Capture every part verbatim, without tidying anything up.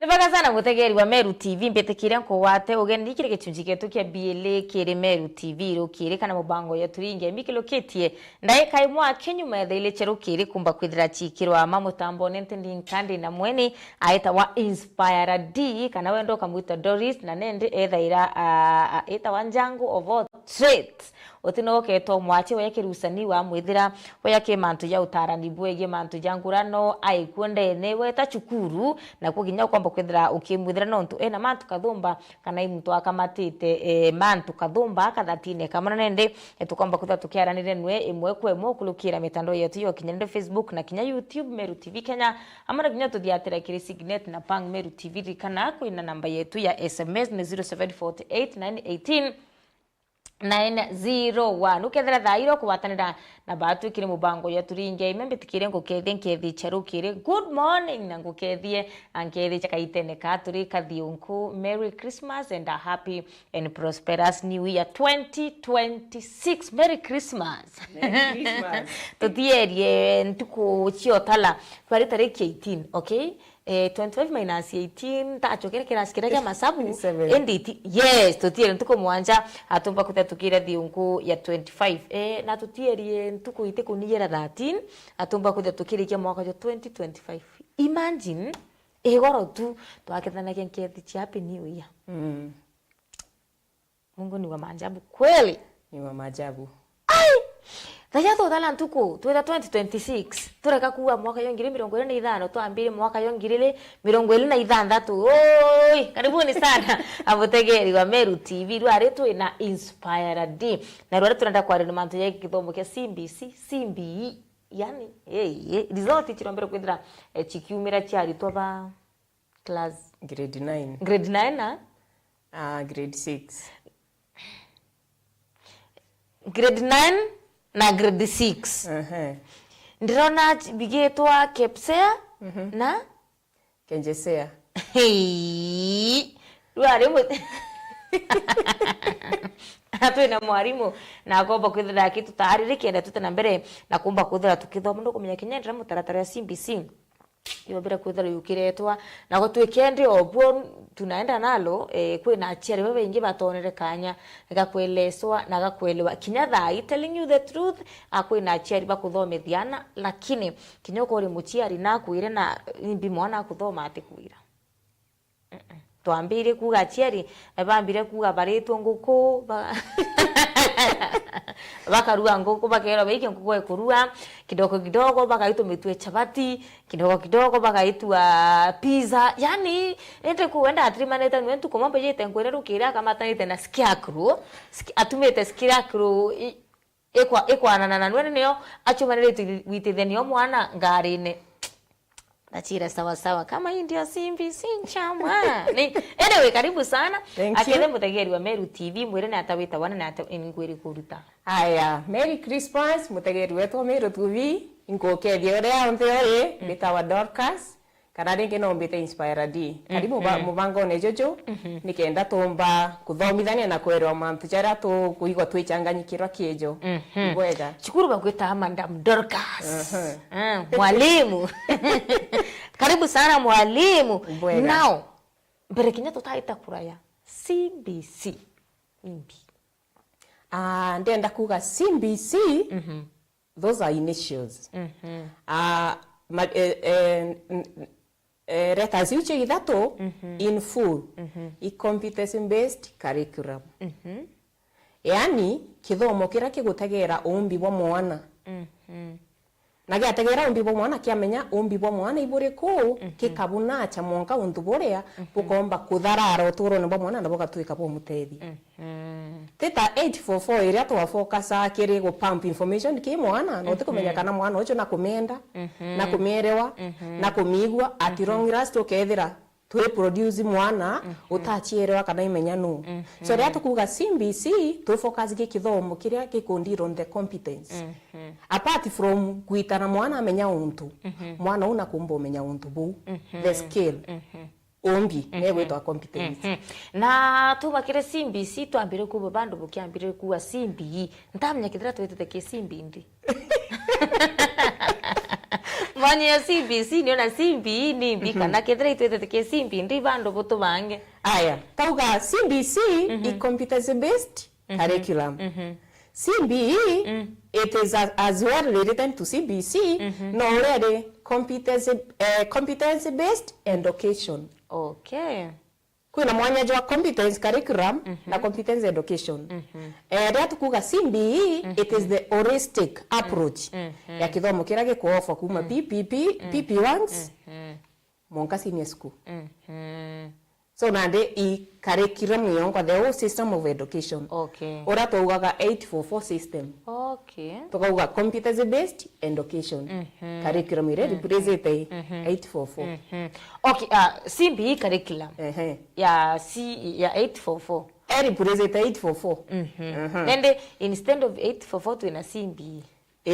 Ni bwega sana mutegeri wa Meru T V, mbitikire nkugwate ugeni kiri gichunchi gietu kia B L A kiri Meru T V rukiri kana mubango ya turinge mbikilukitie ndaika imwe akinyuma ya thaa ili cia rukiri kumba kwithira ciikirwa ma mutambone. Nti ndi nkandi na mweni aitawa Inspire D, kana wenda ukamwita Doris, na nendi ethaira, ah, ah, etawa Njangu of all trades. Uti no uketwa mwache weya kirusani wa mwithira, weya ki mantu ja utarani bwegie mantu ja ngurano, aikuo ndene, weta cukuru, na kwo kinya ukomba kwithira ukimwithira nontu ena mantu kathumba, kana i muntu akamatite, eh, mantu kathumba akathatine kamwe. Na nendi, eh, tukomba kwithira tukiaranire nwe imwe kwa imwe ukulukira mitandao yetu ya ukinyanire, Facebook na kinya YouTube, Meru T V Kenya, amwe na kinya tuthiatira kiri Signet na Pang Meru T V. Ririkana kwina namba yetu ya S M S ni zero seven forty eight nine eighteen nine zero one. Ukethira thaa iro kugwatanira na batu kiri mubango ya turinge ime, mbitikire ngukethie nkethi cia rukiri. Good morning, na ngukethie, na nkethi cia kaitene ka turi kathiunku. Merry Christmas and a happy and prosperous New Year twenty twenty-six. Merry Christmas. Merry Christmas. Tutierie ntuku ciotala. Twari tariki eighteen, okay? Eh, twenty-five minus eighteen, ntachokere kirasi kiria kia masabu. Seven. Indi iti-, yes, tutiere ntuku mwanja, atumba kuthia tukira thiunku ya twenty-five. Eh, na tutierie ntuku itikuniyera thirteen, atumba kuthia tukirikia mwaka jwa twenty twenty-five. Imagine, igoro tu, twakethanagia nkethi cia Happy New Year. Mm. Mungu ni wa maajabu kweli. Ni wa maajabu. Ai! Thaja tutala ntuku, twitha twenty twenty-six. Tureka kuuga mwaka yo ngiri mirongo iri na ithano, twambire mwaka yo ngiri iri mirongo iri na ithanthatu. Oi, karibuni sana. Amutegeri wa Meru T V, rwari twina Inspire D. Na rwari turenda kwaria na mantu ya githomo kia C B C, C B E. Yani, hey, hey, result chirombere kwithira, eh, chikiumira cia aritwa ba class. Grade nine. Grade nine na? Ah, grade six. Grade nine na grade six. Ehe. Ndirona ch-, bigitwa Kepsea, mhm, na? Kenjesea. Hey. Rwari mu-, na twina mwarimu, na akomba kwithira akitutaariri kenda tute na mbere na kumba kwithira tukithoma, ndukumenya kinya ndira mutaratara ya C B C. Yombire kwithirwa yukiretwa, na gutwike ndi o buo tunaenda nalo, eh, kwina aciari babaingi batonere kanya ga kweleswa na ga kwelewa. Kinya thaa ii, telling you the truth, a, kwina aciari bakuthomithia ana, lakini kinya ukori muciari nakwire na imbi mwana akuthoma atikwira. Mm-mm. Twambirie kuuga aciari, eh, bambire kuuga baritwe nguku, ba-, bakarua nguku, bakerwa baike nguku ekurua, kidogo kidogo bagaitwa mitwe chabati, kidogo kidogo bagaitwa pizza. Yani, nindi kuuga ndatirimanite nwe ntuku mwa mbijite nkwire rukiri akamatanite na scarecrow, sk-, atumite scarecrow i-, ikwa-, ikwanana na nwe, nio achumanirite gwitithania mwana ngarine. Ndachira sawa sawa. Kama hii ndio C B C chama. Ni, anyway, karibu sana. Thank you. Akethe mutegeri wa Meru T V, mwire ni ata witawa na ni ata ngwiri kuruta. Aya, Merry Christmas, mutegeri wetu wa Meru T V, inkukethia uria unthe uri, mm, mbitawa Dorcas. Kana ringi no mbite Inspire D. Karibu ba-, mhm, mubangone juju, mhm, nikenda tumba kuthomithania na kwerwa mantu jaria tukuigwa twichanganyikirwa kiejo. Mhm. Ibwega. Cukuru bagwitaga Madam Dorcas. Mhm. Ah, mwalimu. Karibu sana mwalimu. Ibwega. Now, mbere kinya tutaita kuraya, C B C. Imbi. Ah, ndenda kuga C B C, mhm, those are initials. Mhm. Ah, ma-, eh, eh, n-, n-, eh, letters iu cia ithatu, mhm, in full, mhm, i competency based curriculum. Mhm. Yaani, kithomo kiria kigutegera uumbi bwa mwana. Mhm. Na giategera uumbi bwa mwana, kiamenya uumbi bwa mwana iburi kuu, mhm, gikabunacha mwanka untu buria, mhm, bukomba kutharara uturone bwa mwana na bugatwika bumutethia. Mhm. Ti ta eight four four iria twafocusa kiri gu pump information ki mwana, na utikumenya, mhm, kana mwana ucio na kumienda, mhm, na kumierewa, mhm, na kumigua, at, mhm, long last ukethira twi produce mwana, mhm, utachierewa kana imenya nu. Mhm. So, riria tukuga C B C, twi focus ki kithomo kiria giku deal on the competence. Mhm. Apart from kwitana mwana amenya untu, mhm, mwana uu nakumba umenya untu buu, mhm, the skill. Mhm. Umbi, mhm, negwitwa competence. Mhm. Na tuma kiri C B C, twambire kuuga bandu bukiambire kuuga C B E. Ntamenya kethira twitite ki C B ndi. Mwanya ya C B C niona C B E ni mbi, mhm, kana kethira itwitite ki C B E ndi bandu butubange. Aya, tauga C B C, mhm, i competence based, mhm, curriculum. Mhm. C B E, mm, it is a, as well related to C B C, mhm, no uria ri competence, eh, competence based education. Okay. Kwina mwanya jwa competence curriculum, mhm, na competence education. Mhm. Eh, riria tukuga C B E, mhm, it is the holistic approach, mhm, ya kithomo kiria gikuofwa kuma, mm, P P P, mm, P P ones, mhm, mwanka senior school. Mhm. So nandi i curriculum yongwa, the whole system of education. Okay. Uria twaugaga eight four four system. Okay. Tukauga competence based education. Mhm. Curriculum iria, mhm, represent, mhm, eight four four. Mhm. Okay, ah, C B E curriculum. Ehe. Ya C, ya eight four four. E represent eight four four. Mhm. Mhm. Nende instead of eight four four twina C B E.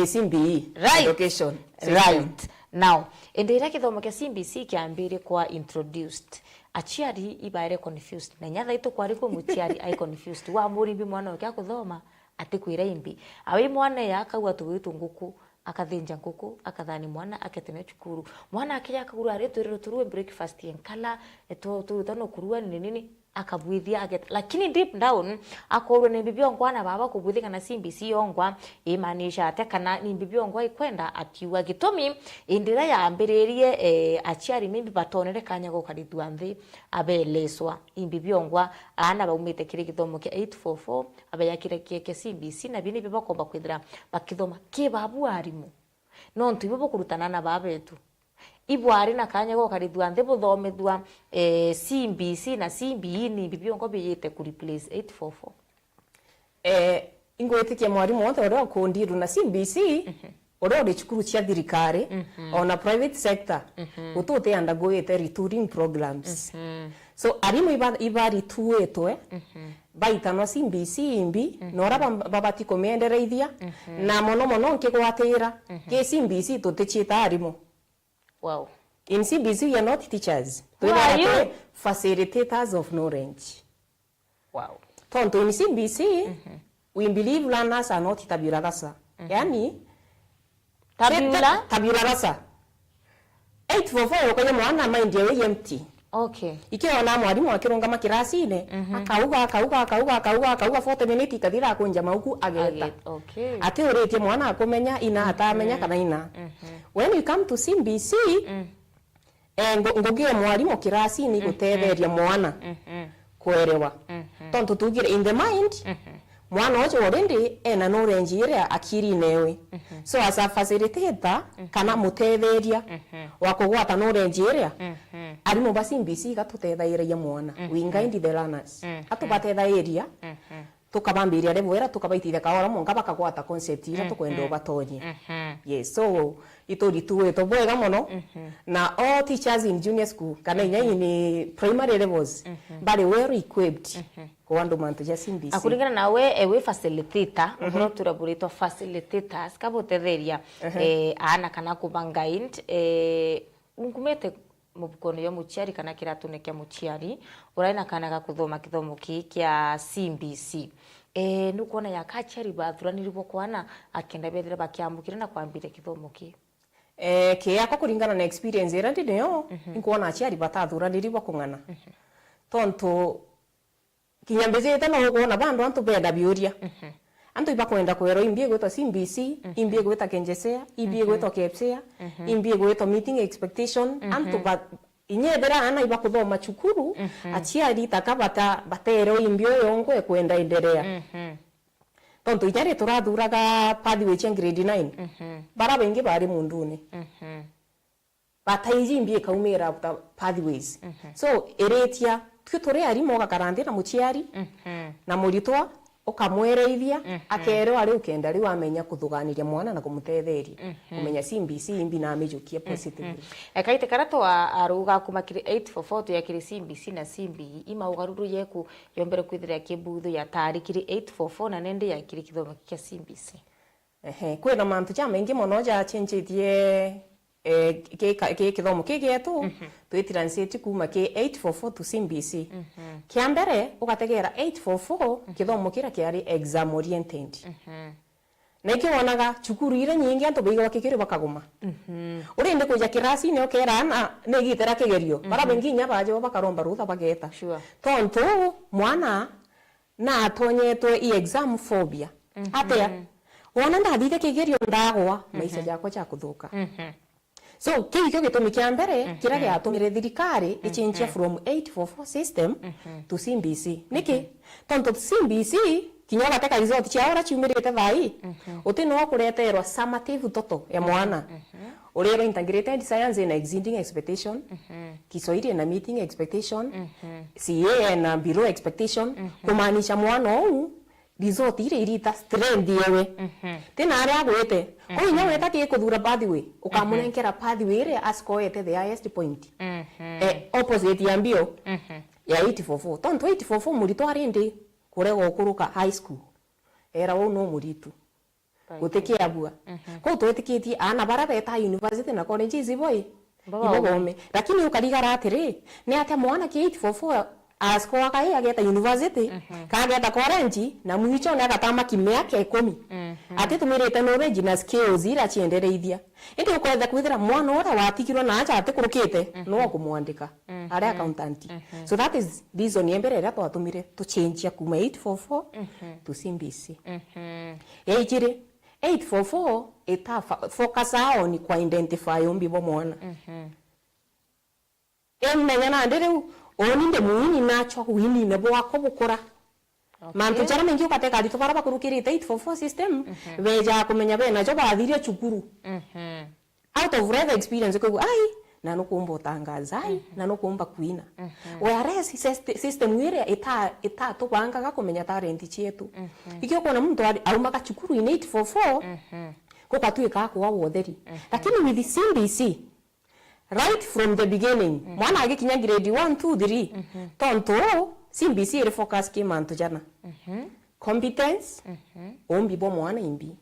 A C B E, right, education system. Right. Now, indi riria kithomo kia C B C kiambire kwa introduced, aciari ibaire confused. Na inya thaa itu kwari kwi muciari ai confused. Wa murimbi mwana oke akuthoma, atikwira imbi. Awe mwana ya akauga tugwitu nguku, akathinja nguku, akathani mwana, aketemea cukuru. Mwana akija akagura ari twiriro turue breakfast enkala, tu-, turuta no kurua nini nini. Akabwithia ageta. Lakini deep down, akorwe ni mbibi ongwa na baba kubwithia kana C B C yongwa imaanisha atia kana ni mbibi ongwa ikwenda, akiuga gitumi, indi riria yambiririe, eh, aciari maybe batonere kanya gukarithua nthi, abeleswa. I mbibi ongwa, aana baumite kiri githomo kia eight four four, abeyakire kia, kia C B C, na bini bibakomba kwithira bakithoma ki babu arimu. Nontu ibo bukurutana na baba betu. Ibwari na kanya gokarithua nthi buthomethua, eh, C B C na C B E ni mbi biongo biyite ku replace eight four four. Eh, ingwitikia mwarimu wonthe uria ukundiru na C B C, mhm, uria uri cukuru cia thirikari, mhm, ona private sector, mhm, guti uti undergoite retooling programs. Mhm. So, arimu iba-, ibarituitwe, mhm, baitanwa C B C imbi, mhm, na uria ba-, babati kumiendereithia, mhm, na mono mono nkigwatira, mhm, ki C B C tuticiita arimu. Wow. In C B C, we are not teachers. Who are you? Twithagwa twi facilitators of knowledge. Wow. Tontu in C B C, mhm, we believe learners are not tabula rasa. Mhm. Yani, tabula? Tabula rasa. Eight four four ukaja mwana mind yawe empty. Okay. Ikiona mwarimu akirungama kirasine, mhm, akauga, akauga, akauga, akauga, akauga, forty minutes ikathira akunja mauku ageta. Ageta, okay. Atiuritie mwana akumenya ina, mhm, atamenya kana ina. Mhm. When you come to C B C, mm, eh, ngu-, ngugi ya mwarimu kirasini, mhm, gutetheria mwana, mhm, kuerewa. Mhm. Tontu tugire in the mind, mhm, mwana ucio already ena knowledge iria akirine ewe. Mhm. So as a facilitator, mhm, kana mutetheria, mhm, wa kugwata knowledge iria, mhm, arimu ba C B C igatutethairagia mwana. Mhm. We guide the learners. Mhm. Atubatethairia, mhm, tukabambiria level iria, tukabaitithia kaora mwanka bakagwata concept iria, mhm, tukwenda ubatonye. Mhm. Yes, so, iturituitwe bwega mono. Mhm. Na all teachers in junior school, kana inya, mhm, in primary levels, mhm, bari well equipped, mhm, kuandwa mantu ja C B C. Akuringana nawe, eh, wi facilitator, mhm, uria turaburitwa facilitators, kabutetheria, mhm, eh, aana kana kuba guide, eh, unkumite mubukone jwa muciari kana kiratune kia muciari uria ena kaana ga kuthoma kithomo kii kia C B C. Eh, nukwona yaka aciari bathuraniri bwa kwana akenda bethira bakiamukire na kwambire kithomo kii? Eh, kiakwa kuringana na experience iria ndi nayo, mhm, inkwona aciari batathuraniri bwa kung'ana. Mhm. Tontu kinya mbijite no ukwona bandu antu benda biuria. Mhm. Antu ibakwenda kwerwa imbi igwitwa C B C, mhm, imbi igwita KenjeSea, imbi, mhm, igwitwa KPSEA, mhm, imbi igwitwa meeting expectation. Mhm. Antu ba-, inya ethira aana ibakuthoma cukuru, mhm, aciari taka bata-, baterwa imbi uyu ongwe kwenda endelea. Mhm. Tontu inya ri turathuraga pathway cia grade nine, mhm, bara baingi bari mundune. Mhm. Bataiji imbi ikaumira after pathways. Mhm. So, iritia, twi turi arimu ugakara nthi na muciari, mhm, na muritwa, ukamwereithia, mhm, akerewa riu kenda riu amenya kuthuganiria mwana na kumutetheria, mhm, kumenya C B C imbi na amijukie, mhm, positively. Ekaite karia twa aruga kuma kiri eight four four tuya kiri C B C na C B E, ima ugaruru yeku yombere kwithira kibuthu ya tari kiri eight four four na nende ya kiri kithomo kia C B C. Ehe, kwina mantu jamaingi mono jachenjitie, eh, ki ka-, ki kithomo ki gietu, mhm, twi transit kuma ki eight four four to C B C. Mhm. Kia mbere, ugategera eight four four, mhm, kithomo kiria kiari exam oriented. Mhm. Na ikio wonaga cukuru iria nyingi antu baigagwa kigerio bakaguma. Mhm. Uri indi kuja kirasini ukeera ana nigitira kigerio. Mhm. Bara baingi inya baja bo bakaromba rutha bageta. Sure. Tontu mwana na atonyetwe i exam phobia. Mhm. Atia? Wona ndathithia kigerio ndagwa, maisha jakwa jakuthuka. Mhm. So, kiu ikio gitumi kia mbere, mhm, kiria giatumire thirikari, mhm, icenjia from eight four four system, mhm, to C B C. Niki? Mhm. Tontu C B C, kinya ugateka result ciao uria ciumirite thaa ii, mhm, uti no kureterwa summative total ya mwana. Mhm. Urerwa integrated science ina exceeding expectation, mhm, Kiswahili ina meeting expectation, mhm, C A ina below expectation, mhm, kumaanisha mwana uu result iria irita strength yewe. Mhm. Ti na aria agwite. Ko inya, mhm, weta ki kuthura pathway, ukamunenkera, mhm, pathway iria asikoete the highest point. Mhm. Eh, opposite ya mbio, mhm, ya eight four four. Tontu eight four four muritwa ari ndi kurega ukuruka high school. Era uu no muritu. Right. Gutikiabua. Mhm. Kou twetikitie aana bara beta university na colleges ibo i? Baba ibo ome. Bome. Lakini ukarigara atiri, ni atia mwana ki eight four four ascore kai ageta university, mhm, ka ageta college, na mwichone agatama ki miaka ikumi? Mhm. Atitumirite knowledge na skills iria ciendereithia. Indi ukwetha kwithira mwana uria watigirwe na aja atikurukite, mhm, no kumwandika, mhm, ari accountant. Mhm. So that is reason ya mbere iria twatumire tuchenjia kuma eight four four, mhm, to C B C. Mhm. Ya ijiri, eight four four ita fa-, focus on ku identify umbi bwa mwana. Mhm. Imenya nandi riu, uni ndi mwini, nachwa winine bwakwa bukura. Okay. Mantu jaria maingi ugateka aritwa bara bakurukirite eight four four system, mhm, beja kumenya benajo bathiria cukuru. Mhm. Out of life experience, ukaigua, "Ai, na nukumba utangaza, ai, mhm, na nukumba kwina." Mhm. Whereas syst-, system iria ita-, itatubangaga kumenya talent cietu. Mhm. Ikio ukwona muntu ari-, aumaga cukuru in eight four four, mhm, gukatuika akwa wa utheri. Mhm. Lakini with C B C, right from the beginning, mhm, mwana agikinya grade one, two, three, mhm, tontu C B C iri focus ki mantu jana. Mhm. Competence, mhm, umbi bwa mwana imbi.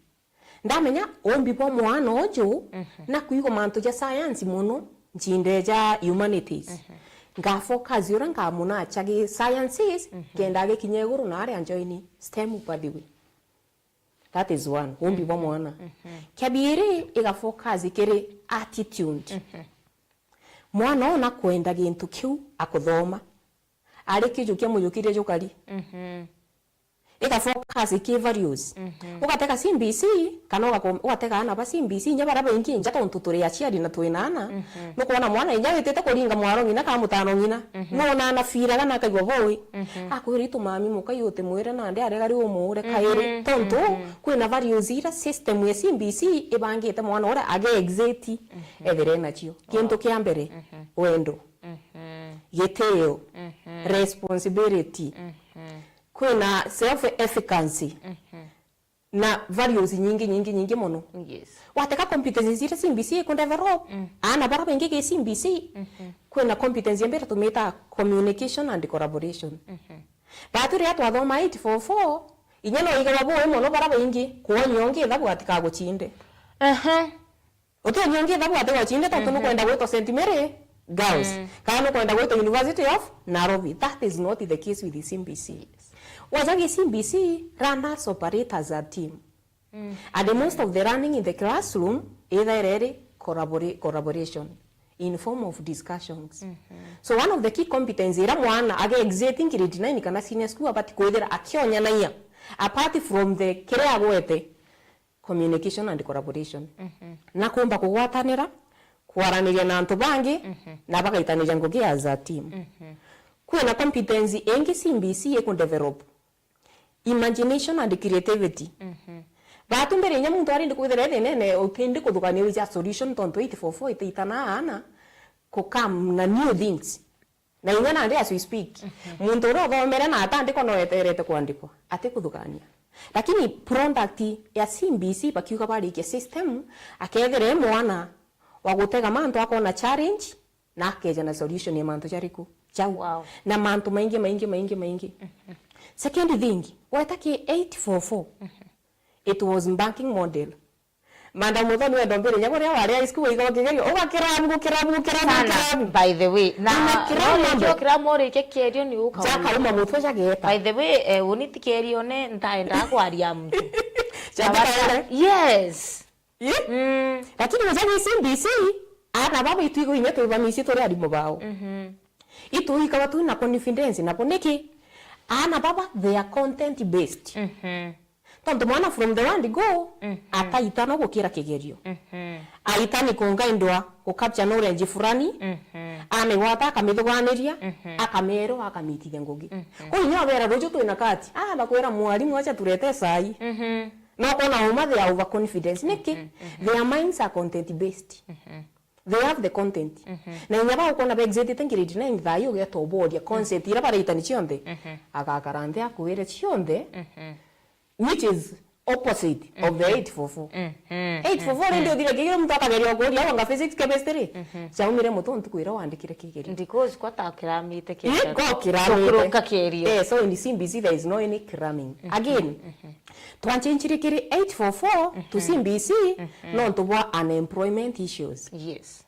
Ndamenya umbi bwa mwana uju, mhm, na kwigua mantu ja science mono, nchinde ja humanities. Mhm. Nga focus uria nkamuna acha gi sciences, mhm, kenda agikinya iguru na aria njoini STEM pathway. That is one, umbi bwa, mhm, mwana. Mhm. Kia biiri, iga focus kiri attitude. Mhm. Mwana ona kwenda gintu kiu akuthoma. Ari kiju kia muyukirie jukari. Mhm. Iga focus ki values. Mhm. Ugatega C B C, kana ugako-, ugatega aana ba C B C, inya baria baingi nja tontu turi aciari na twina aana, mhm, nukwona mwana inya witite kuringa mwaro ng'ina kana mutano ng'ina, mhm, nuona ana firaga na akaigua boi. Mhm. Akwira itu mami mukai utimwire nandi arega riu umuure kairi. Mhm. Tontu, mhm, kwina values iria system ya C B C ibangite mwana uria age exit, mhm, ethire nacio. Wow. Kintu kia mbere, mhm, wendo. Mhm. Gitio, mhm, responsibility. Mhm. Kwina self efficacy. Mhm. Na values nyingi, nyingi, nyingi mono. Yes. Wateka competencies iria C B C iku develop, mm, aana bara baingi ki C B C, mhm, kwina competence ya mbere tumita communication and collaboration. Mhm. Batu riria twathoma eight four four, inya no igawa bui mono bara baingi, kuonia ungi ithabu atikaguchinde. Aha. Utionia ungi ithabu ati wachinde tontu, mhm, nukwenda gwitwa Saint Mary Girls, mm, kana nukwenda gwitwa University of Nairobi. That is not the case with C B C. Yes. Wacha gi C B C, learners operate as a team. Mm. And the most of the learning in the classroom, ithaire iri collabora-, collaboration in form of discussions. Mhm. So one of the key competence ira mwana age exiting grade nine kana senior school abati kwithira akionyanagia, apart from the kiria agwete, communication and collaboration. Mhm. Na kumba kugwatanira, kwaraniria na antu bangi, mhm, na bagaitaniria ngugi as a team. Mhm. Kwina competence ingi C B C iku develop. Imagination and creativity. Mhm. Batu mbere inya muntu arindi kwithira ethinene, utindi kuthukania wija solution tontu eight four four itiitana aana ku come na new things. Na inya nandi as we speak, mhm, muntu uria uthomere na atandikwa no eterete kwandikwa, atikuthukania. Lakini product ya C B C bakiuga barikia system, akethira e mwana wa gutega mantu akona challenge, na akeja na solution ya mantu jariku? Jau. Wow. Na mantu maingi, maingi, maingi, maingi. Mhm. Second thing, weta ki eight four four, mhm, it was banking model. Madam Muthoni wenda mbere nya kuria wari high school waiga ukigerio, ugakirabu, kirabu, kirabu, sana, kirabu. By the way. Na una kirabu no mambo. Kirabu urikia kierio ni ukauma. Jakauma mutwe jageta. By the way, eh, uni ti kierio ne ntaendaga kwaria muntu. Yes. Ii? Mm. Lakini guja gwi C B C, aana baba itwigo inya twi bamisi turi arimu bao. Mhm. Itwikagwa twina confidence nabo niki? Aana baba, they are content based. Mhm. Tontu mwana from the word go, mhm, ataita no gukira kigerio. Mhm. Aita ni kunga indwa ku capture knowledge fulani, mhm, amigwata, akamithuganiria, mhm, akamerwa, akamitithia ngugi. Mhm. Kuu inya obera ruju twina kati, ah, bakwira mwarimu acha turete cai. Mhm. No kona uma they are overconfidence. Niki? Mhm, mhm. Their minds are content based. Mhm. They have the content. Mhm. Na inya bau kona ba exitite grade nine thayu ugeta uboria concept ira baraita ni cionthe. Mhm. Agakara nthi akwire cionthe, mhm, which is opposite of the eight four four. Mhm. Eight four four rindi uthire kigira muntu akageria ukuria wanga physics, chemistry. Mhm. Chaumire mutu ntuku ira wandikire kigerio. Ndikozi kwa ta kiramite. Ii, kigerio. Ko kiramite. Tukuruka kigerio. Eh, so in C B C there is no any cramming. Mhm. Again, mhm, twanchenjire kiri eight four four to, mhm, C B C, mhm, nontu bwa unemployment issues. Yes.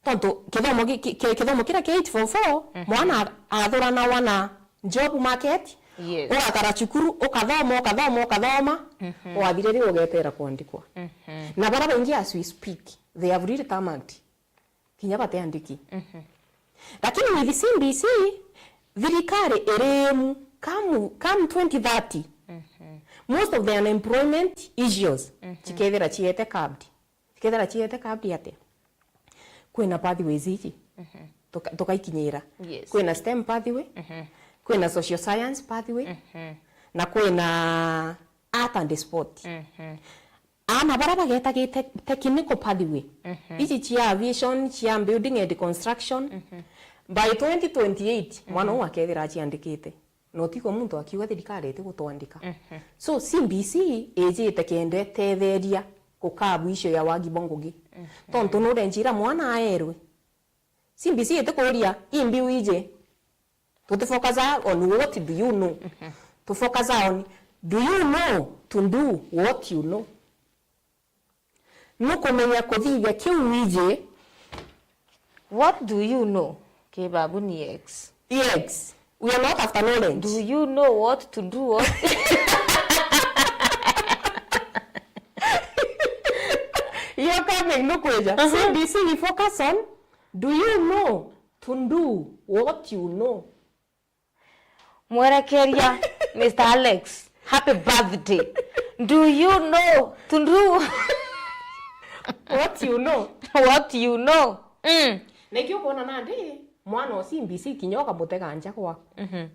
Tontu kithomo gi-, ki-, ki-, kithomo kiria kia eight four four, mhm, mwana a-, athuranawa na job market, yes, ugakara cukuru, ukathoma, ukathoma, ukathoma, mhm, wathire riu ugetera kwandikwa. Mhm. Na bara baingi as we speak, they have really tarmacked. Kinya bateandiki. Mhm. Lakini with C B C, thirikari irimu, come, come twenty thirty, mhm, most of the unemployment issues, mhm, chikethira chiete curbed. Chikethira chiete curbed atia? Kwina pathways iji. Mhm. Tuka-, tukaikinyira. Yes. Kwina STEM pathway, mhm, kwina social science pathway, mhm, na kwina art and sport. Mhm. Aana bara bageta gi te-, technical pathway. Mhm. Iji cia aviation, cia building and construction. Mhm. By twenty twenty-eight, mwana, mhm, uu akethira aciandikite. Na utiko muntu akiuga thirikari iti gutwandika. Mhm. So, C B C ijite kenda itetheria kukabu icio ya wagi bwa ngugi. Mhm. Tontu nurenjira mwana aerwe. C B C itikuria, imbiu iji. Tuti focus on what do you know. Mhm. Tu focus on, do you know to do what you know? Nukumenya kuthithia kiu wiji. What do you know? Kibabu ni X. X. We are not after knowledge. Do you know what to do? What? You're coming, nukwija. Uh-huh. C B C, we focus on, do you know to do what you know? Mwerekeria, Mister Alex, happy birthday. Do you know to do what you know? What you know? Mm. Nikio kwona nandi, mwana o C B C kinya ukamutega nja gwaku. Mhm.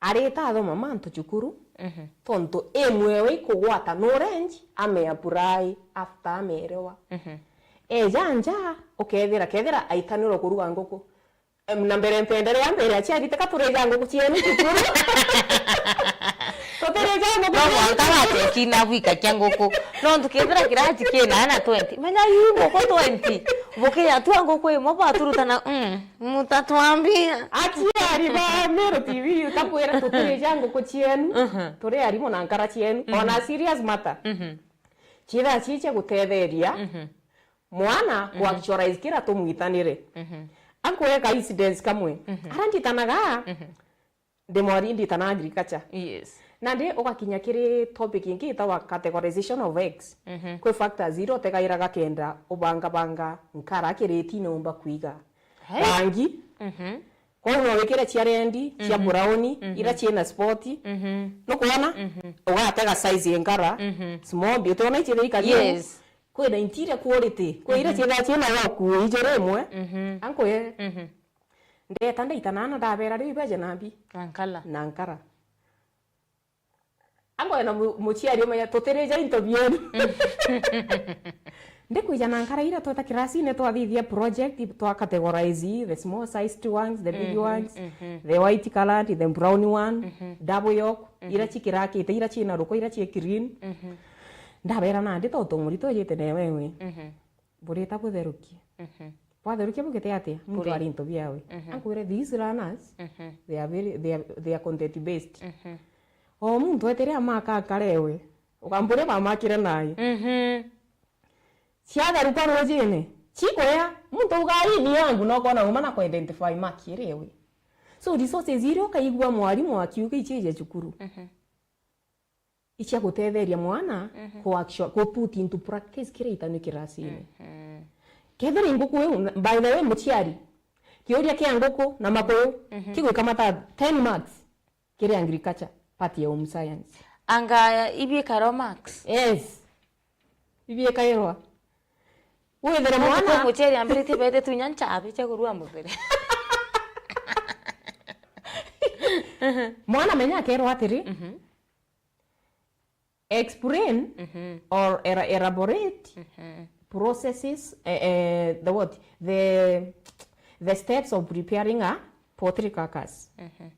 Arita athoma mantu cukuru, mhm, tontu imwewe ikugwata knowledge, ameapply after ameerewa. Mhm. Eja nja, ukethira, kethira aitanirwe kuruga nguku. Em, na mbere mpenderea mbere aciari, teka turija nguku cienu cukuru. Tutirija nguku. No mwanka wate kina bwika kia nguku. Nontu kethira kiraji kina ana twenty. Menya ii nguku twenty. Bukiatua nguku imwe bwaturutana, mm, mutatwambia. Aciari ba Meru T V, utakwira tutirija nguku cienu. Mhm. Turi arimu na nkara cienu. Mhm. Ona serious matter. Mhm. Ciithaa cii cia gutetheria. Mhm. Mwana, mhm, ku actualize kira tumwitanire. Mhm. Ankwega incidents kamwe. Mhm. Ara nditanaga, mhm, ndi mwari nditana agriculture. Yes. Nandi ugakinya kiri topic ingi itawa categorization of eggs. Mhm. Kwi factors iria utegairaga kenda ubangabanga nkara kiritine umba kwiga. Hey. Rangi. Mhm. Kwou no wikire cia rendi, cia, mhm, brown, mhm, ira ciina spot. Mhm. Nukwona? Mhm. Ugatega size ya nkara. Mhm. Small, bi-, utiona ici thirikari? Yes. Kwina interior quality. Kwi ira, mhm, ciina, ciina yoku ijiri imwe. Mhm. Ankwire. Mhm. Ndeta ndaitana na ndabera riu ibeje na mbi. Na nkara. Na nkara. Ango na mu-, muciari umenya tutirija into bienu. Ndikwija na nkara ira tweta kirasine twathithia project, twa categorize the small sized ones, the big, mhm, ones, mhm, the white colored, the brown one, mhm, double yolk, mhm, ira cikirakite, ira ciina ruko, ira ci green. Mhm. Ndabera nandi tontu murito ejite na wewe. Mhm. Burita butherukie. Mhm. Bwatherukia bugite atia? Muntu ari into biawe. Mhm. Ankwire, these runners, mhm, they are very, they are, they are content based. Mhm. O muntu etire amaka akarewe, ukamburia bamakire naye. Mhm. Ciatheruka rujine, cikwea, muntu uga, "Hii ni yangu," no kona uma na ku identify mark iri ewe. So resources iria ukaigua mwarimu akiuga ici ije cukuru. Mhm. icia gutetheria mwana ku actual, ku put into practice kiria itanwi kirasine. Kethira i nguku iu, by the way, muciari, kiuria kia nguku na makuyu kigwikamata ten marks kiri agriculture, part ya home science. Anga ibikarwa marks? Yes. Ibiekairwa. Withire mwana muceri ambiritie bete tunya nchabi cia kurua mucere. Mwana menya akerwa atiri, explain or ela-, elaborate processes, eh, eh, the what? The, the steps of preparing a poultry carcass.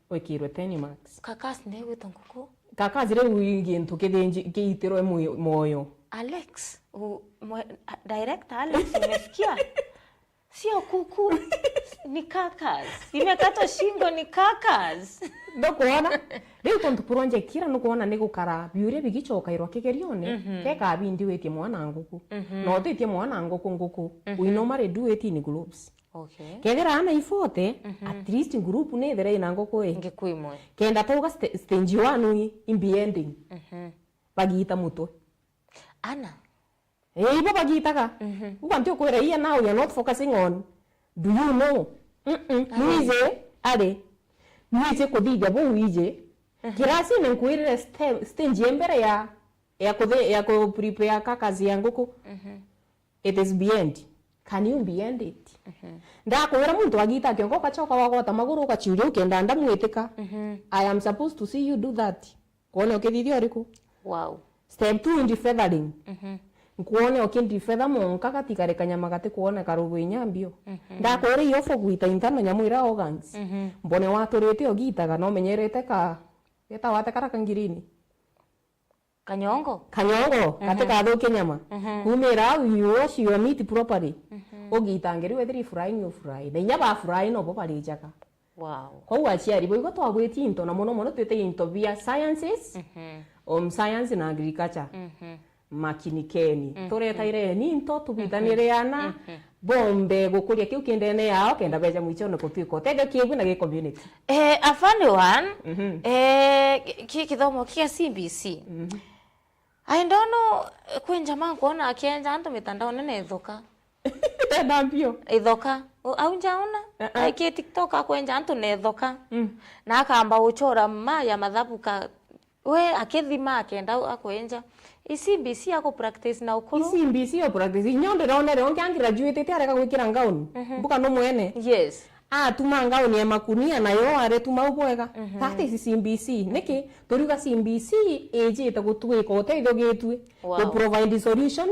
Wikirwe ten marks. Carcass ni gwita nguku? Carcass riu i gintu kithinji-, kiitirwe mwi-, mwoyo. Alex, u-, mwe-, a-, director Alex, umesikia? Sio kuku, ni carcass. Imekatwa shingo, ni carcass. Ndukwona? Riu tontu project ira nukwona ni gukara biuria bigicokairwa kigerione, keka bindi witie mwana nguku. Na utitie mwana nguku nguku, we normally do it in groups. Okay. Kethira ana i forty, at least group ni ithire ina nguku i. Nguku imwe. Kenda tuga sta-, stage one i, imbi ending. Bagita mutwe. Ana? Eh, ibo bagitaga. Uga nti ukwira, here now you're not focusing on, do you know? Mm-mm. Ari. Nwije, ari. Nwije kuthithia buu wije. Kirasine nkwirire ste-, stage ya mbere ya, ya kuthi-, ya ku prepare carcass ya nguku. It is beyond. Can you beyond it? Ndakwira muntu agita kiongo ugacoka wagwata maguru ugaciuria ukenda ndamwitika. I am supposed to see you do that. Kwone ukithithia uriku? Wow. Step two in feathering. Nkwone ukindi feather monka gatigare kanyama gati kwoneka rugu inya mbio. Ndakwira iyo fo gwita intano nyamu ira organs. Mbone waturite ugitaga no menyerete ka, geta wate kara kangirini. Kanyongo? Kanyongo, gati kathukie nyama. Kumira au, you wash your meat properly. Ugitangiri wethiri fry ni fry. Na inya ba fry no bo barijaga. Wow. Kwou aciari boigo twagwitie into na mono mono twite into bia sciences, home science na agriculture. Makinikeni. Turetaire ni into tubitanire ana bombe gukuria kiu kindene yao kenda beja mwichone kutwika utethio kibu na gi community. Eh, a funny one. Eh, ki-, ki-, kithomo kia C B C. I don't know, kwi njama nkwona akienja antu mitandaone na ithoka. Tena mbio. Ithoka. O, au njaona? Eh, eh. Aiki TikTok akwenja antu na ithoka. Na akamba guchora ma ya mathabu ka, we akithima akenda akwenja. I C B C aku practice na ukuru. I C B C o practice. Inyo ndironere ungi angraduate areka gwikira ngauni. Mbuka no mwene. Yes. Atuma ngauni ya makunia nayo aretuma u bwega. That is C B C. Niki? Turiuga C B C ijite gutwika utethio gitwi. Wow. Ku provide solution,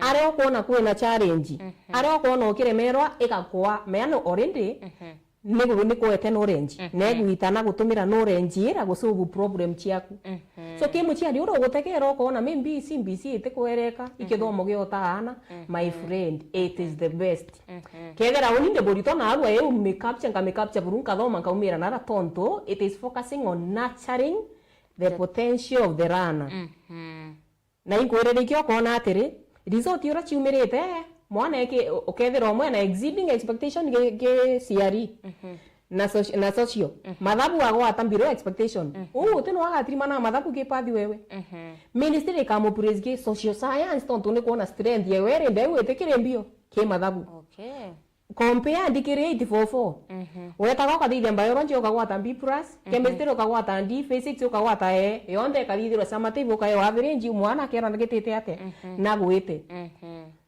aria ukwona kwina challenge, aria ukwona ukiremerwa igakwa, meana already ni gu-, ni kwete knowledge, na igwita na gutumira knowledge ira gusolve problem ciaku. So, ki muciari uria ugutegera ukwona maybe C B C itikwereka, ikithomo gia utaana, my friend, it is the best. Kethira uni ndi buritwa na arua iu mi capture, nka mi capture buru nkathoma nkaumira nara tontu it is focusing on nurturing the potential of the learner. Na inkwiririkia ukoona atiri, result uria ciumirite, mwana eki-, ukethira umwe na exceeding expectation gi, gi C R E. Na soci-, na social. Mathabu agwata below expectation. Uu uti no agatirima na mathabu gi pathi wewe. Ministry ikamupraise gi social science tontu ni kuona strength yewe iri ndeu itikiri mbio ki mathabu. Okay. Compare ndikiri eight four four. Wetaga ukathithia biology ukagwata B plus, chemistry ukagwata D, physics ukagwata A, yonthe ikathithirwa summative ukaewa average, mwana akerwa ndagitite atia? Nagwite.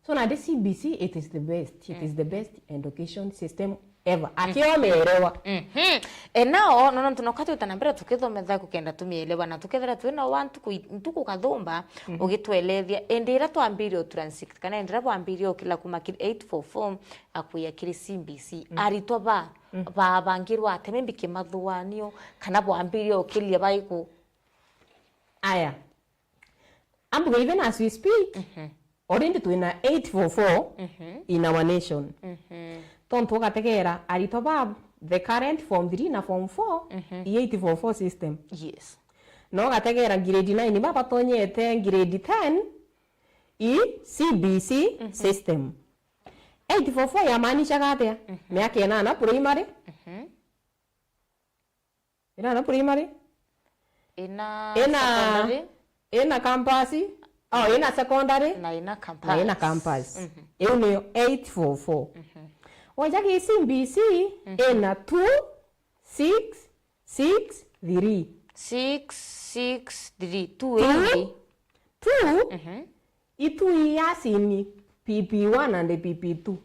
So nandi C B C, it is the best. It is the best education system ever. Akiomerewa. E, nao, no, nontu noka twita na mbere tukithometha kukenda tumielewa, na tukethira twina wa ntuku i-, ntuku kathumba, ugitwelethia, indi ira twambirie u transit, kana indi ira bwambirie ukila kuma kiri eight four four, akuya kiri C B C. Aritwa ba, babangirwa atia, maybe kimathuganio, kana bwambirie ukiria baiku? Aya. Ambuge, even as we speak, already twina eight four four in our nation. Tontu ugategera aritwa ba the current form three na form four i eight four four system. Yes. Na ugategera grade nine babatonyete grade ten i C B C system. Eight four four yamaanishaga atia? Miaka inana primary? Inana primary? Ina ina secondary. Ina campus, oh, ina secondary, na ina campus. Na ina campus. Mhm. Iu niyo eight four four. Mhm. Waja ki C B C, mhm, ina two six six three. Six six three, two. Two, eighty. Two, mhm, i two years in P P one and P P two.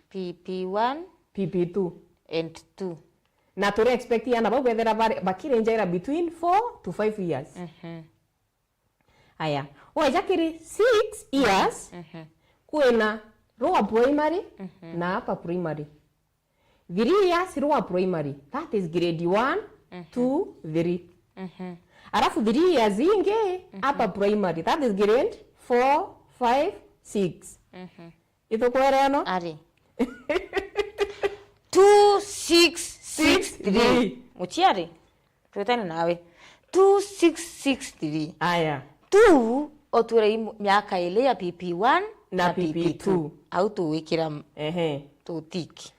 P P one. P P two. And two. Na turi expect ana bau bethira bari-, bakirinjaira between four to five years. Mhm. Aya, waja kiri six years, mhm, kwina lower primary, mhm, na upper primary. Three years lower primary, that is grade one, mhm, two, three. Mhm. Alafu three years ingi, mhm, upper primary, that is grade four, five, six. Mhm. Itukwere no? Ari. Two six six three. Six three. Muciari? Twetane nawe. Two six six three. Aya. Two, otwire i mu-, miaka ili ya P P one na, na P P two. P P two. Au tuwikira m-, ehe, tutiki.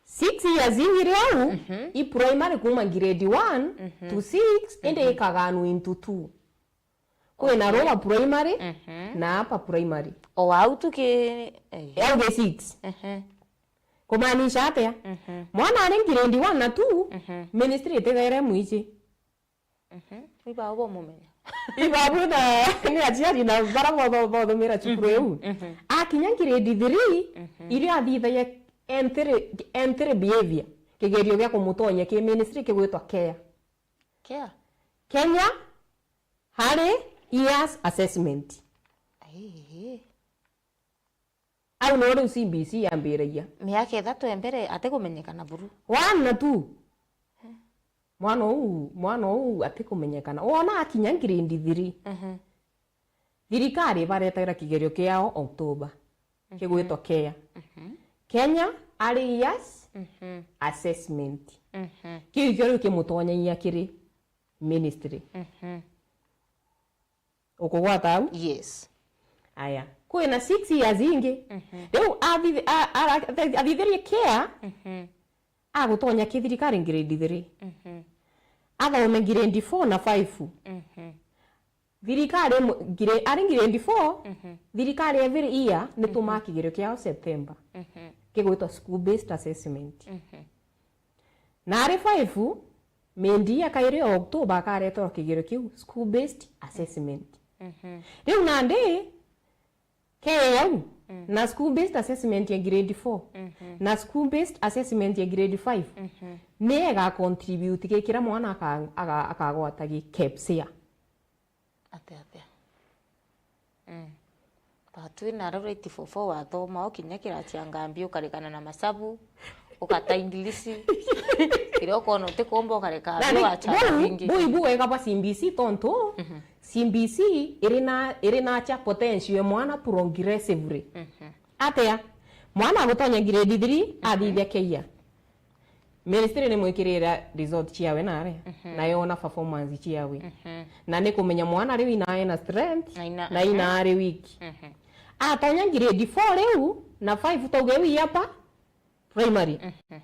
Six years ingiri au, mhm, i primary kuma grade one, mhm, to six, indi, mhm, ikaganwa into two. Kwina, okay, lower primary, mhm, na upper primary. O au tu ki, eh. Au ki six. Mhm. Kumaanisha atia? Mhm. Mwana ari grade one na two, mhm, ministry itigere mwiji. Mhm. Ibabu bamumenya. Ibabu na ni aciari na bara botho-, bothomera cukuru iu. Mhm. Akinya grade three, mhm, irio athithagia entry, entry behavior, kigerio gia kumutonyia ki ministry kigwitwa care. Care? Kenya Early Years Assessment. Ii. Au no riu C B C yambiragia. Miaka ithatu ya mbere atikumenyekana buru. One na two. Mwana uu, mwana uu atikumenyekana. Wona akinya grade three. Mhm. Thirikari ibaretagira kigerio kiao October. Mhm. Kigwitwa care. Mhm. Kenya Early Years, mhm, Assessment. Mhm. Kiu ikio riu kimutonyagia kiri ministry. Mhm. Ukugwata au? Yes. Aya. Kwina six years ingi. Mhm. Riu athi-, a-, ara-, athithirie care, mhm, agutonya ki thirikari grade three. Mhm. Athome grade four na five. Mhm. Thirikari mu-, gre-, ari grade four, mhm, thirikari every year nitumaa, mhm, kigerio kiao September. Mhm. Kigwitwa school based assessment. Mhm. Na ari five, mindi ya kairi ya October akareterwa kigerio kiu, school based assessment. Mhm. Riu nandi, ke au, mm, na school based assessment ya grade four, mhm, na school based assessment ya grade five, mhm, ni ega contribute ki kira mwana aka-, aga-, akagwata gi KPSEA. Atia, atia? Mm. Batwi na rau eight four four wathoma, ukinya kiraci ya ngambi, ukarikana na masabu, ukata English. Kiria ukona utikumba, ukareka. Na antu ni, wacha buu, bingi. Buu ibu wega bwa C B C tontu, mhm, C B C iri na, iri na cha potential ya mwana progressively. Mhm. Atia? Mwana agutonya grade three, mhm, athithia keia. Ministry ni mwikirira result ciawe nare, mhm, na yona performance ciawe. Mhm. Na ni kumenya mwana riu ina ena strength, na ina, na ina, mhm, ari weak. Mhm. Atonya grade four riu, na five tauge wi apa primary. Mhm.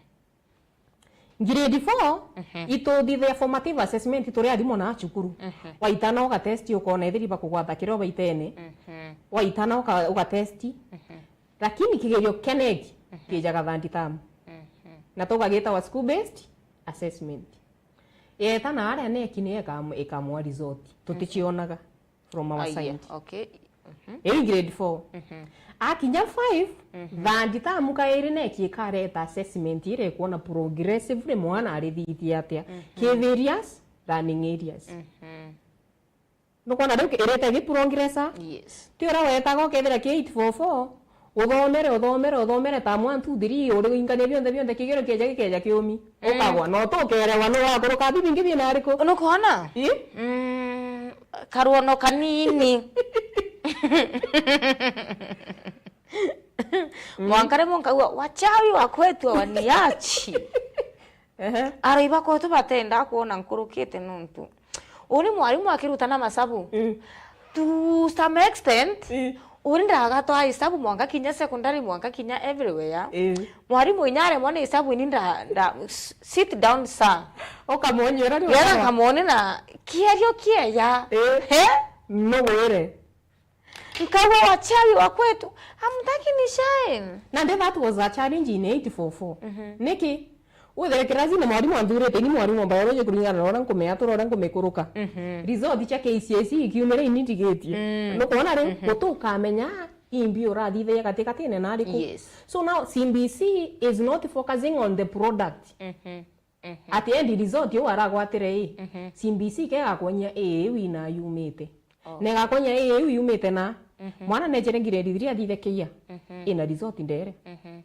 Grade four, mhm, ituthithia formative assessment turi arimu na cukuru. Mhm. Waitana ugatesti ukona ethiri bakugwata kiria ubaitene. Mhm. Waitana uka-, ugatesti. Mhm. Lakini kigerio kia neki, mhm, kijaga third term. Mhm. Na tugagitawa school based assessment. Yeta na aria neki ni ikam-, ikamwa result. Mhm. Tuticionaga from our side. Aya, okay. Mhm. Iu grade four. Mhm. Akinya five, mhm, third term kairi neki ikareta assessment iria ikuona progressively mwana arithithia atia. Mhm. Ki various learning areas. Mhm. Nukwona riu irete gi progressa? Yes. Ti uria wetaga ukethira ki eight four four, uthomere, uthomere, uthomere, term one, two, three, uri uingania bionthe, bionthe, kigerio kieja gikeja kiumi. Mm. Ukagwa, no tu ukerewa, nu wakuruka, bibi ingi biina ariku? Nukwona? Ii? Mm, karuono kanini. Mm. Mwanka rimwe nkauga, "Wachawi wa kwetu hawaniachi." Ehe. Aroi bakwetu batenda kwona nkurukite nontu uni mwarimu akirutana masabu. Mm. To some extent, mm, uni ndagatwaa isabu mwanka kinya secondary, mwanka kinya everywhere. Mm. Mwarimu inya aremwa ni isabu, ini nda, nda, s-, sit down, sir. Ukamwonyera ni. Yega, ukamwona. Nkamwone na Kierio kieya. Eh. He? Nugwire. Nkaigua wachawi wa kwetu, hamtaki ni shine. Na that was a challenge in eight four four. Mhm. Niki? Withire kirasine mwarimu anthurite, ini mwarimu wa biology kuringana na uria nkumiatura, uria nkumikuruka. Mhm. Result cia K C S E ikiumira ini ndigitie. Mm. Nukwona riu, mhm, gutukamenya imbi urathithagia gatikatine na ariku. Yes. So now C B C is not focusing on the product. Mhm. Mhm. At the end result, uu aragwatire ii, mhm, C B C ke gakwonyia ii iu ina yumite. Oh. Na igakwonyia ii iu yumite na, mhm, mwana nechere grade three athithe keia, mhm, ina result ndere. Mhm.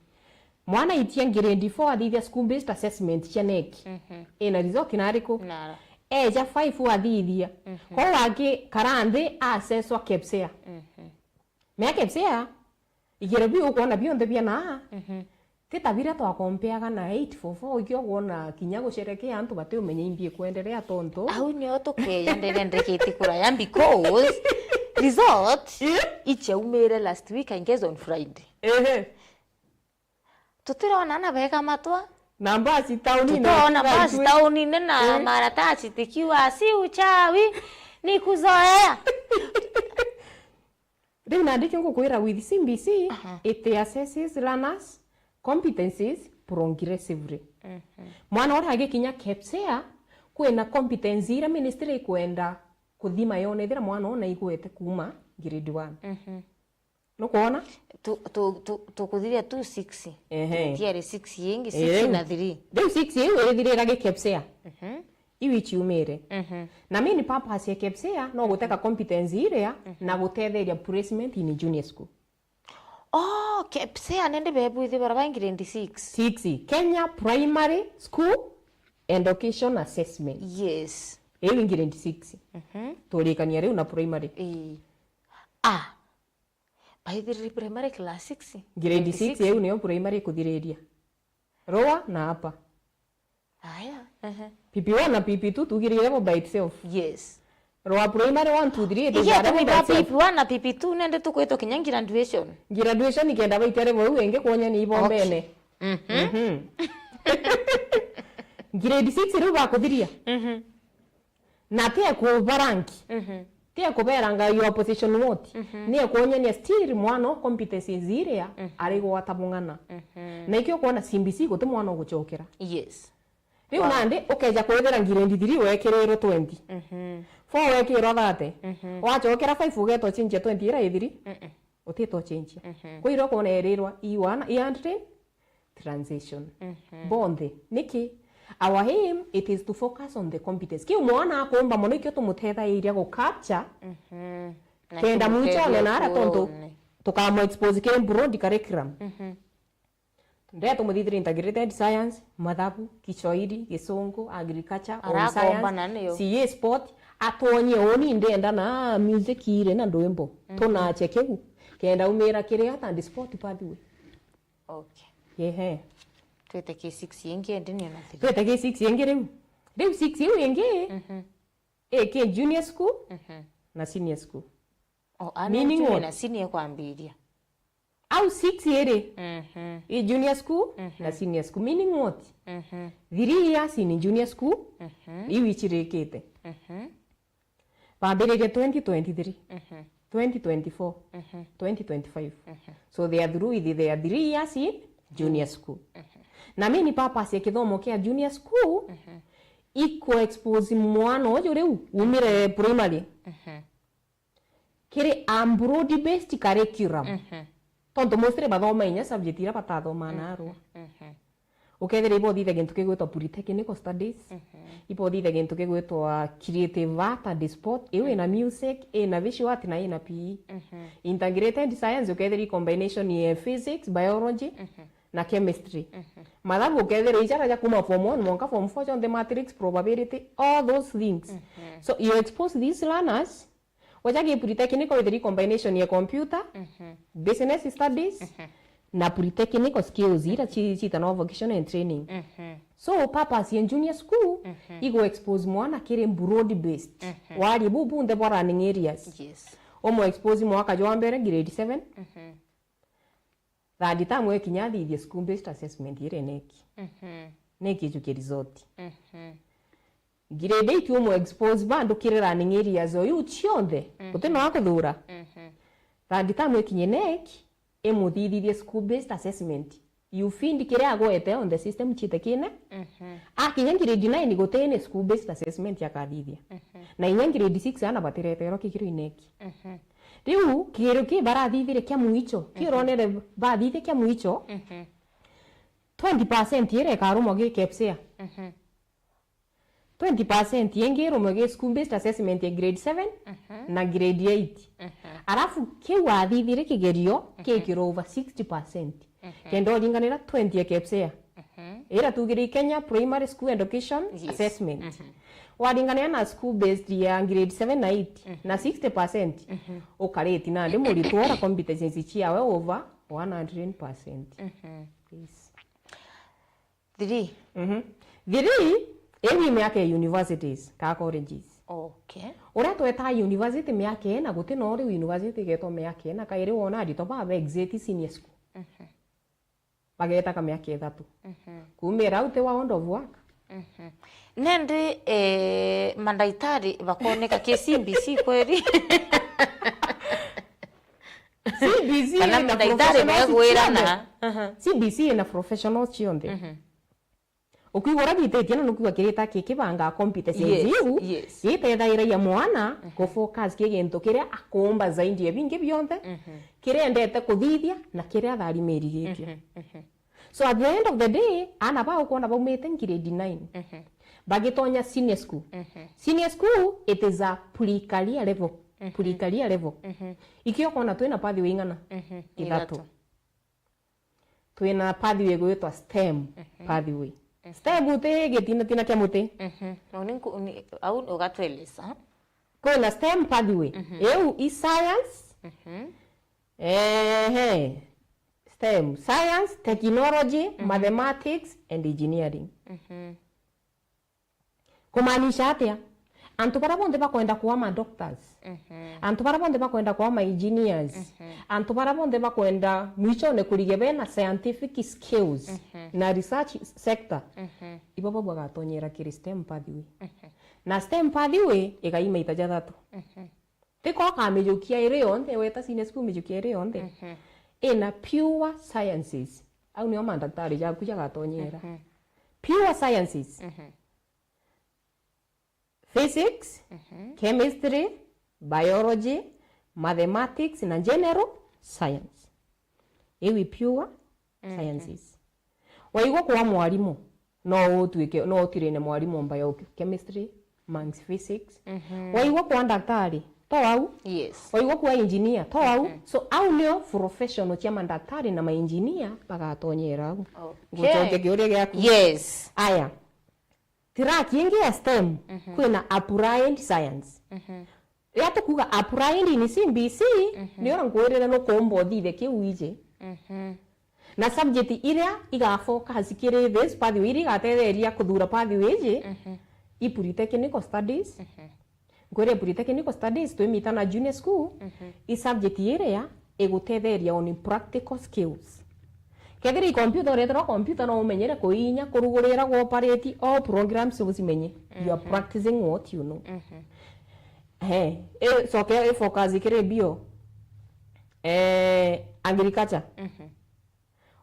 Mwana aitia grade four athithia school based assessment cia neck. Mhm. Ina result na ariku? Nara. Eja five athithia. Mhm. Kwou akikara nthi aseswa KPSEA. Mhm. Mea KPSEA, igere biu ukwona bionthe biana, mhm, ti ta biria twakompeaga na eight four four, ikio ukwona kinya gusherekea antu batiumenya imbi ikwenderea tontu. Au nio tukeya ndene ndeketi kuraya because result, eh, ichiaumire last week, I guess on Friday. Ehe. Tutirona na bega matwa. Na mbasi tauni na tutirona mbasi tauni na, mm, maratatasi tikiuga si uchawi, ni kuzoea. Riu nandi kio ngukwira with C B C, aha, it assesses learners competencies progressively. Mhm. Mwana uria agikinya KPSEA, kwina competence iria ministry ikwenda kuthima yone ethira mwana ona igwete kuuma grade one. Mhm. Nukwona? Tu- tu- tu- tukuthiria tu six. Ehe. Tutiari six ingi, six, eh, na three. Riu six iu irithirira gi KPSEA. Mhm. Iu ichiumire. Mhm. Na main purpose ya KPSEA no guteka competence iria, mhm, na gutetheria placement in junior school. Oh, KPSEA nende bebwithi bara ba grade six. Six. Kenya Primary School Education Assessment. Yes. Iu i grade six. Mhm. Turikania riu na primary. Ii. Ah. Baithiriri primary class six. Grade six iu niyo primary ikuthiriria. Lower na upper. Aya, ehe. P P one na P P two tugirire bo by itself. Yes. Lower primary one, two, three, they are level by itself. P P one na P P two nende tukwitwa kinya graduation. Graduation ikenda baitare bo iu ingi kwonya ni ibombene. Okay. Mhm. Mhm. Grade six riu bakuthiria. Mhm. Na ti ekubaranki. Mhm. Ti ekuberanga your position what. Mhm. Ni ekuonyania still mwana o competencies iria, mhm, arigwata bung'ana. Mhm. Na ikio kwona C B C guti mwana ugucokera. Yes. Riu, wow, nandi ukeja kwithira grade three wekirirwe twenty. Mhm. Four wekirwa thirty. Mhm. Wacokera five ugetwa change ya twenty ira i three. Mm-mm. Utitwa change. Mhm. Kwa irio kwona erirwa i one, i hundred transition. Mhm. Bonthe. Niki? Our aim, it is to focus on the competence. Kiu mwana akumba mono, ikio tumutethairia gu capture. Mhm. Na kenda mwichone na ara tontu tukamo expose kiri broad curriculum. Mhm. Ndea tumuthithire integrated science, mathabu, Kiswahili, Gisungu, agriculture, home science, C A sport, atwonyie uni ndenda na music iri na ndwimbo. Mhm. Tunache kiu. Kenda umira kiri art and sport pathway. Okay. Yehe. Twite K six ingi endi ni ona three. Twite K six ingi riu. Riu six iu ingi, mhm, i ki junior school, mhm, na senior school. Oh, meaning what? Na senior kwambiria. Au six iri, mhm, i junior school, mhm, na senior school. Meaning what? Mhm. Three years in junior school, mhm, iu ichirikite. Mhm. Bambiririe twenty twenty-three, mhm, twenty twenty-four, mhm, twenty twenty-five. Mhm. So they are through with their three years in junior school. Mhm. Na main purpose ya kithomo kia junior school, mhm, iko expose mwana uju riu umire primary, mhm, kiri a broad based curriculum. Mhm. Tontu mostly bathoma inya subject iria batathomaa naarua. Mhm. Ukethira ibothitha gintu kigwitwa polytechnical studies, mhm, ibothitha gintu kigwitwa creative art and sport, iu ina music, ina visual art na ina P E. Mhm. Integrated science ukethira i combination ya physics, biology, mhm, na chemistry. Mhm. Mathabu ukethira i jara ja kuma form one mwanka form four jonthe, matrix, probability, all those things. Mhm. So you expose these learners Wacha gi polytechnical withiri combination ya computer, mhm, business studies, mhm, na polytechnical skills ira ci- citanwa vocational and training. Mhm. So purpose ya junior school, mhm, igo expose mwana kiri broad based. Mhm. Wari bu bunthe bwa running areas. Yes. Omo expose mwaka jwa mbere grade seven. Mhm. Third term ekinya athithie school based assessment iri neki. Mhm. Neki ijuke result. Mhm. Grade eight umu expose bandu kiri running areas o iu cionthe. Mhm. Guti no akuthura. Mhm. Third term ikinye NEC, imuthithithie school based assessment. You find kiria agwete on the system ciite kine. Mhm. Akinya grade nine guti ni school based assessment akathithia. Mhm. Na inya grade six ana batireterwa kikiro ineki. Mhm. Riu kiro ki barathithire kia mwicho, ki Mhm. uronere bathithie kia mwicho, Mhm. twenty percent iria ikarumwa gi KPSEA. Mhm. Twenty percent ingi irumwe gi school based assessment ya grade seven Mhm. na grade eight. Mhm. Alafu kiu wathithire kigerio Mhm. kikirwa over sixty percent. Mhm. Kenda uringanira twenty ya KPSEA. Mhm. Ira tugiri Kenya Primary School Education Yes. Assessment. Mhm. Waringanira na school based ya grade seven na eight Mhm. na sixty percent Mhm. ukariti nandi muritwa ora competencies ciawe over one hundred percent. Mhm. Yes. Three. Mhm. Three, iu i miaka ya universities ka colleges. Okay. Uria twetaga university miaka ina, guti no riu university igetwa miaka ina, kairi wona aritwa baba exit senior school. Mhm. Bageta ka miaka ithatu. Mhm. Kumira au ti wa world of work. Mhm. Nendi, eh, mandaitari bakoneka ki C B C kweri? C B C Kana ina mandaitari professionals begwirana? cionthe. Aha. C B C ina professionals cionthe. Mhm. Ukwigua uria bititie na nukwigua kirita kikibangaa competencies Yes, iu, yes. Giteethagiragia mwana Mhm. ku focus ki gintu kiria akumba zaidi ya bingi bionthe, Mhm. kiria endete kuthithia na kiria atharimirigitie. Mhm, mhm. So at the end of the day, ana bau ukwona baumite grade nine, Mhm. bagitonya senior school. Mhm. Senior school, it is a pre-career level. Mhm. Pre-career level. Mhm. Ikio ukwona twina pathway ing'ana? Mhm. Ithatu. Ithatu. Twina pathway igwitwa STEM Mhm. pathway. Mhm. STEM uti gitinatina kia muti. Mhm. No, ni nku-, ni, au ugatweleza. Kwina STEM pathway. Mhm. Iu i science. Mhm. Ehe. STEM, science, technology, Mhm. mathematics and engineering. Mhm. Kumaanisha atia? Antu baria bonthe bakwenda kuwa ma doctors. Mhm. Antu baria bonthe bakwenda kuwa ma engineers. Mhm. Antu baria bonthe bakwenda mwichone kurigia bena scientific skills Mhm. na research sector. Mhm. Ibo babu bagatonyera kiri STEM pathway. Mhm. Na STEM pathway igaima ita jathatu. Mhm. Tiko ukamijukia iri yonthe, weta senior school mijukia iri yonthe. Mhm. Ina pure sciences. Au nio mandaktari jaku jagatonyera. Mhm. Pure sciences. Mhm. Physics, Mhm. chemistry, biology, mathematics na general science. Iu i pure Mhm. sciences. Waigua kwa mwarimu, no utuike, no utirine mwarimu bio, chemistry, mangs physics. Mhm. Waigua kwa daktari, to au? Yes. Waigua kwa engineer, to au? Mhm. So, au nio professional cia madaktari na ma engineer bagatonyera au. Okay. Ngucokia kiuria giaku. Yes. Aya. Track ingi ya STEM, Mhm. kwina applied science. Mhm. Riria tukuuga applied in C B C, Mhm. ni uria nkwirire nukumba uthithe kiu iji. Mhm. Na subject iria igafocus kiri this pathway, iria igatetheria kuthuura pathway iji, Mhm. i polytechnical studies. Mhm. Nkwire polytechnical studies, twimita na junior school, Mhm. i subject iria igutetheria on practical skills. Kethira i computer, ureterwa computer no umenyere kuinya, kurugurira, kuoperate, all programs ucimenye. You are Mhm. practicing what you know. Mhm. Ehe, icoke i focus kiri bio. Eh, agriculture. Mhm.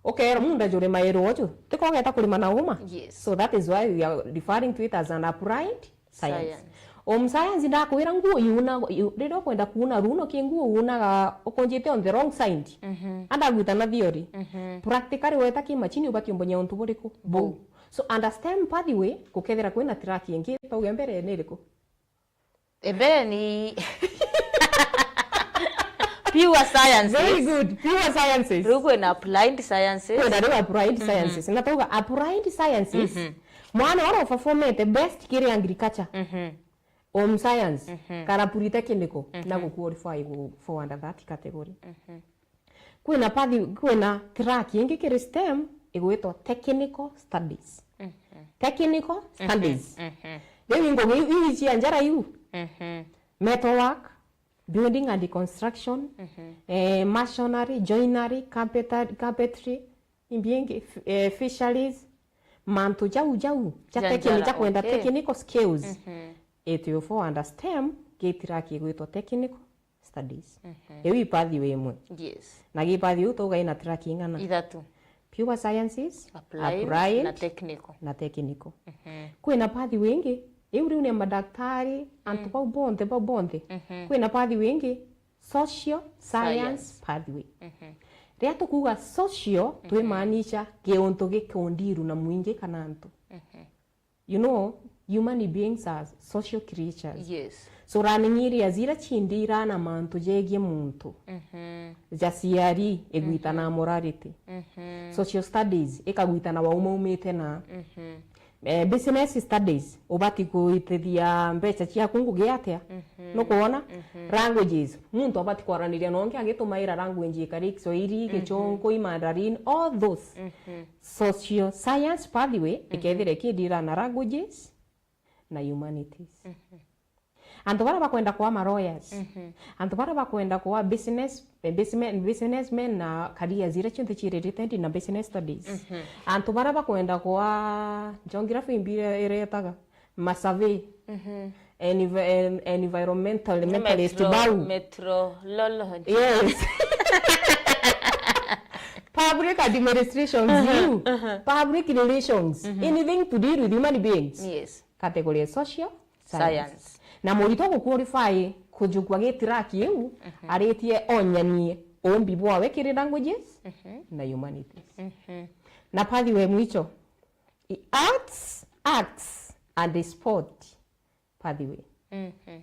Ukeerwa munda jurimairwa uju, tiko ugeta kurima na uma? Yes. So that is why we are referring to it as an applied science. Science. Home science ndakwira nguo iuna, iu-, riria ukwenda kuuna runo ki nguo uunaga ukunjite on the wrong side. Mhm. Andagwita na theory. Mhm. Practically weta ki machine ubati umbonyia untu buriku? Bou. Bou. So under STEM pathway, gukethira kwina track ingi, tauge mbere ni iriku? Mbere ni pure sciences. Very good. Pure sciences. Riu kwina applied sciences. Kwina riu applied Mhm. sciences. Na tauga applied sciences, Mhm. mwana uria uperformete best kiri agriculture, Mhm. home science, Mhm. kana polytechnical, Mhm. na gu qualify gu fall under that category. Mhm. Kwina pathi-, kwina track ingi kiri STEM igwitwa technical studies. Mhm. Technical Mhm. studies. Mhm. Riu i ngugi iu, iu cia njara iu. Mhm. Metal work, building and construction, Mhm. eh, masonry, joinery, carpenter-, carpentry, imbi ingi, f-, eh, fisheries, mantu jau jau ja Ja techni-, ja njara, kwenda okay. technical skills. Mhm. It will fall under STEM, gitira kigwitwa technical studies. Mhm. Iu i pathway imwe. Yes. Na gi pathway iu tuga ina track ing'ana? Ithatu. Pure sciences, Applied, applied, na technical. Na technical. Mhm. Kwina pathway ingi, iu riu ni madaktari, antu Mm. bau bonthe, bau bonthe. Mhm. Kwina pathway ingi, social science Science. pathway. Mhm. Riria tukuuga social, Mhm. twimaanisha giuntu gikundiru na mwingi kana antu. Mhm. You know, human beings are social creatures. Yes. So, learning areas iria cindiraa na mantu jegie muntu, Mhm. ja C R E igwita na Mhm. morality. Mhm. Social studies ikagwita na wau maumite na. Mhm. Eh, business studies, ubati kuitithia mbeca ciaku ngugi atia? Mhm. Nukwona? Mhm. Languages, muntu abati kwaraniria na ungi agitumaira language ikari Kiswahili, Mhm. Gichungu, Mandarin, all those. Mhm. Social science pathway Mhm. ikethira ikindira na languages na humanities. Mhm. Antu baria bakwenda kuwa ma lawyers, Mhm. antu baria bakwenda kuwa business, eh, businessmen, businessmen na careers iria cionthe ci related na business studies. Mhm. Antu baria bakwenda kuwa geography imbi ire-, iretaga ma survey, Mhm. envi-, en-, environmental, Ni mentalist metro-, bau. Meteorology. Yes. Public administrations, Aha, you. aha. Public relations. Mhm. Anything to deal with human beings. Yes. Category ya social science. Science. Na murito guqualify kujukua gitiraki iu, Mhm. aritie onyanie umbi bwawe kiri languages Mhm. na humanities. Mhm. Na pathway mwicho, i arts, arts and sport pathway. Mhm.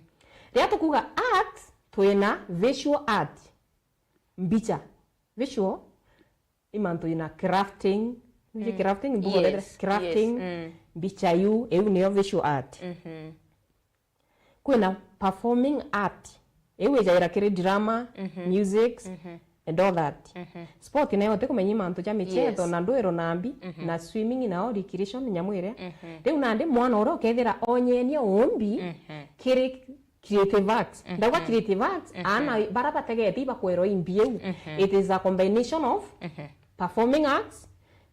Riria tukuga arts, twina visual art, mbicha. Visual, i mantu ina crafting. Niji Mm. crafting, mbugo Yes, bethira crafting, yes, mm. mbicha yu, iu niyo visual art. Mhm. Kwina performing art. Iu ijaira kiri drama, Mhm. music, Mhm. and all that. Mhm. Sport nayo utikumenya mantu ja michezo Yes. na ndwiro na mbi, Mhm. na swimming nao recreation nyamu iria. Mhm. Riu nandi mwana uria ukethira onyenie umbi Mhm. kiri creative arts. Mhm. Ndauga creative arts, Mhm. aana bara bategete ibakwerwa imbi iu. Mhm. It is a combination of Mhm. performing arts,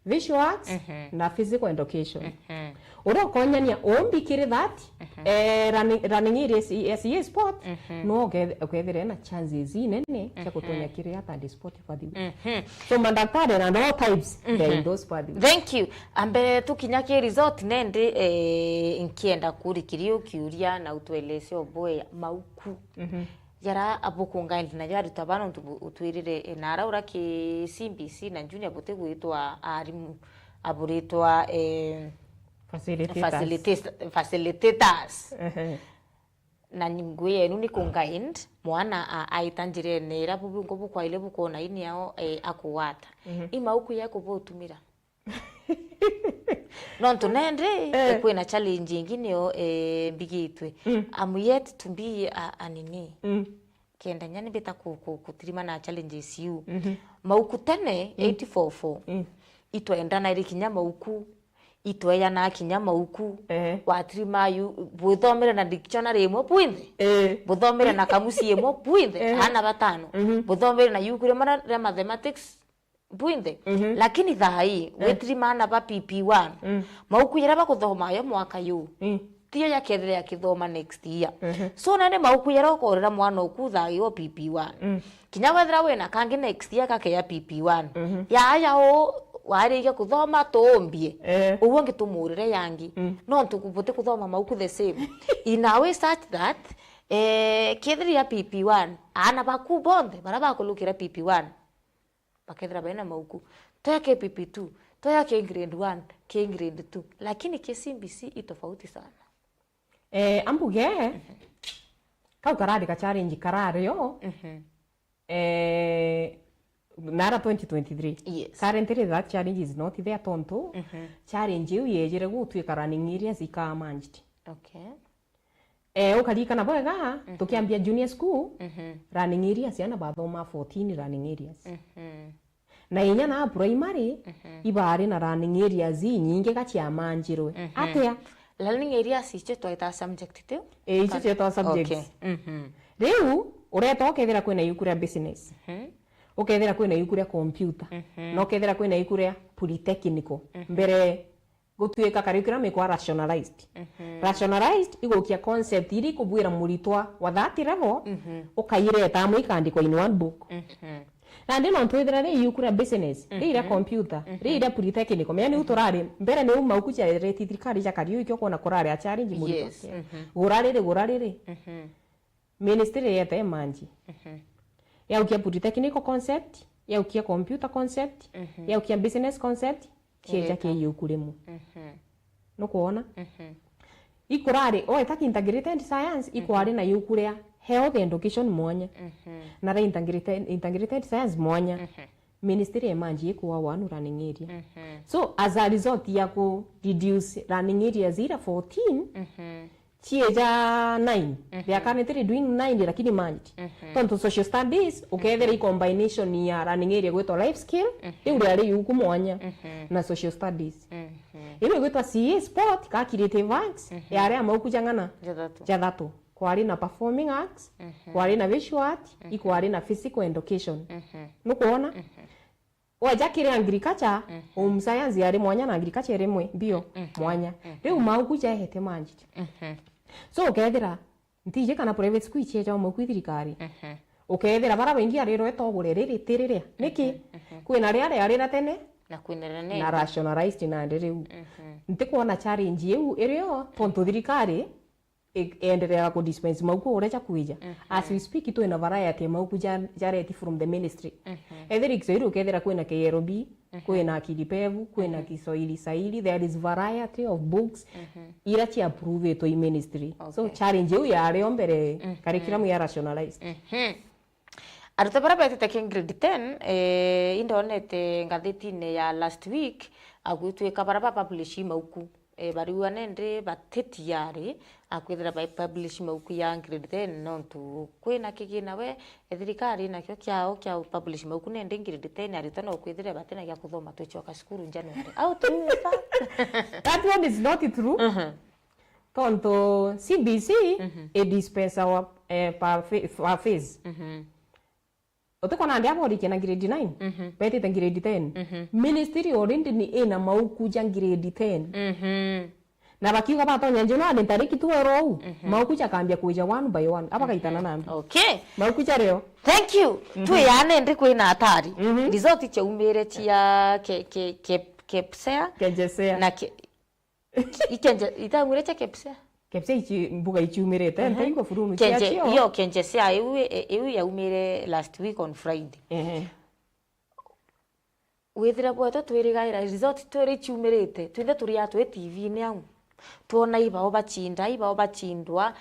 visual arts, Mhm. na physical education. Mhm. Uria ukonyania umbi kiri that, Mhm. eh, running, running area ya C E sport, Mhm. no uke-, ukethire na chances inene cia Mhm. gutonya kiri art and sport pathway. Mhm. So, mandaktari na no types, they are in Mhm. those pathways. Thank you. Ambe tukinya ki result nende, eh, nkienda kurikiria ukiuria na utwelese oboya mauku. Mhm. Jara abukungaindi najo aruta bana untu bu-, utwirire, eh, nara ura ki C B C na junior butigwitwa arimu, aburitwa, eh, Facilitators. facilitas-, facilitators. Ehe. Na ni ngui yenu ni kungaindi mwana a-, aita njirene ira bubungu bukwaile bukona ini ao, eh, akugwata. Mhm. I mauku ya kubutumira. Nontu nende, Eh. kwina challenge ingi niyo, eh, mbigitwe. Mm. I'm yet to be a, a nini. Mm. Kenda nya nimbita ku, ku, kutirima na challenges iu. Mhm. Mauku tene, Mm. eight four four. Mm. Itwendana iri kinya mauku. Itweyana kinya mauku. Eh. Watirima yu, buthomere na dictionary imwe bwinthe. Eh. Buthomere na kamusi imwe bwinthe. Eh. Ana batano. Mhm. Buthomere na yuku ria mara-, ria mathematics bwinthe. Mhm. Lakini thaa ii, Eh. witiri maana ba P P one, Mm. mauku jaria bakuthoma yo mwaka yu, Mm. tiyo jakethire jakithoma next year. Mhm. So, nandi mauku jaria ukorera mwana uku thaa ii o P P one. Mm. Kinya wethira wina kangi next year gake ya P P one. Mhm. Yaya u, warikia kuthoma tuumbie. Eh. Uguo ngi tumurire yangi. Mm. Nontu ku-, buti kuthoma mauku the same. In a way such that, eh, kethira ya P P one, aana baku bonthe, baria bakulukira P P one, bakethira bena mauku. Toya ki P P two, toya ki grade one, ki grade two. Lakini ki C B C i tofauti sana. Eh, ambuge, Mhm. kau karari ka challenge karario, Mhm. eh, nara twenty twenty-three. Yes. Currently that challenge is not there tontu, Mhm. challenge iu yejire gutwika running areas ika managed. Okay. Eh, ukarikana bwega, Mhm. tukiambia junior school, Mhm. running areas, ciana bathoma fourteen running areas. Mhm. Na inya na primary, Mhm. ibari na running areas inyingi ga ciamanjirwe. Mhm. Atia? Running areas icio twaita subject tiu? Eh, icio Ka-, cietwa subjects. Okay. Mhm. Riu, ureta ukethira kwina yuku ria business. Mhm. Ukethira kwina yuku ria computer. Mhm. Na ukethira kwina yuku ria polytechnical. Mhm. Mbere gutuika curriculum ikwa rationalized. Mhm. Rationalized igukia concept iri kubwira muritwa wa that level, mhm, ukaireta amwe ikandikwa in one book. Mhm. Nandi nontu withira ri iuku ria business, ri iria, mhm, computer, mhm, ri iria polytechnical, menya niu, mhm, turari, mbere niu mauku jareti thirikari jakari, ikio kwona kurari a challenge muritwa. Yes. Ke. Mhm. Gura riri, gura riri. Mhm. Ministry yete manji. Mhm. Yaukia polytechnical concept, yaukia computer concept, mhm, yaukia business concept, cieja. Igeta. Kei iuku rimwe. Mhm. Nukwona? Mhm. Ikurari, o eta ki integrated science, mhm, ikwari na iuku ria health education mwanya. Mhm. Na ria integrated, integrated science mwanya. Mhm. Ministry ya manji ikuwa one running area. Mhm. So, as a result ya ku reduce running areas ira fourteen, mhm, cieja nine. Mhm. They are currently doing nine, lakini manji. Mhm. Tontu social studies, ukethira, mhm, i combination ya running area gwitwa life skill, mhm, riu riari iuku mwanya, mhm, na social studies. Mhm. Iu igwitwa C E sport, ka creative arts, mhm, yari amauku jang'ana? Jathatu. Jathatu. Kwari na performing arts, mhm, kwari na visual art, mhm, ikwari na physical education. Mhm. Nukwona? Mhm. Waja kiri agriculture, mhm, home science yari mwanya na agriculture iri mwe, bio, mhm, mwanya. Mhm. Riu mauku jaete manji. Mhm. So, ukethira ntiji kana private school ichieja umwe kwi thirikari. Mhm. Ukethira bara baingi arirwe togure riri ti riria. Niki? Mhm, mhm. Kwina ria riari na tene, na kwina ria na nindi, rationalized nandi riu. Mhm. Ntikwona challenge iu irio, tontu thirikari i-, iendereaga ku dispense mauku uria jakwija. Mhm. As we speak, twina variety ya mauku ja-, jareti from the ministry. Mhm. Ethira i Kiswahili, ukethira kwina K L B, mhm, kwina Akili Pevu, kwina, mhm, Kiswahili Sahili, there is variety of books, mhm, ira cia approvetwe i ministry. So, okay, challenge iu yario mbere, mhm, curriculum ya rationalized. Mhm. Aruta bara betite ki grade ten, eh, indonete ngathitine ya last week, agwitwika bara ba publish mauku. Eh, bariua nende batitiari akwithira bai publish mauku ya grade ten, nontu kwina kigina we, eh, thirikari nakio kiao kia publish mauku nende grade ten, aritwa no kwithire batina gia kuthoma twichoka cukuru January. How true is that? That one is not true. Mhm. Tontu C B C, mhm, i dispensa wa, eh, per fa-, per phase. Mhm. Utikona nandi aborikia na grade nine, mhm, betite grade ten. Mhm. Ministry already ni ina mauku ja grade ten. Mhm. Na bakiuga batonya January ntariki twelve ou, mhm, mauku jakambia kwija one by one. Abagaitana, mhm, nambi. Okay. Mauku jario. Thank you. Mhm. Twi yaani ndi kwina atari. Mhm. Result chaumire chia ke, ke, ke, KEPSEA. KEJESEA. Na ke, Ikenje, itangwire cha KEPSEA? KEPSEA ichi, mbuga ichiumirite, ehe, ntaigua burunu. Kenje, chiachio. Iyo KEJESEA iu, i-, iu yaumire last week on Friday. Ehe. Withira bwetwe twirigaira result twiri ichiumirite, twinthe turi atwi T V-ini au. Twona ibao bachinda, ibao bachindwa,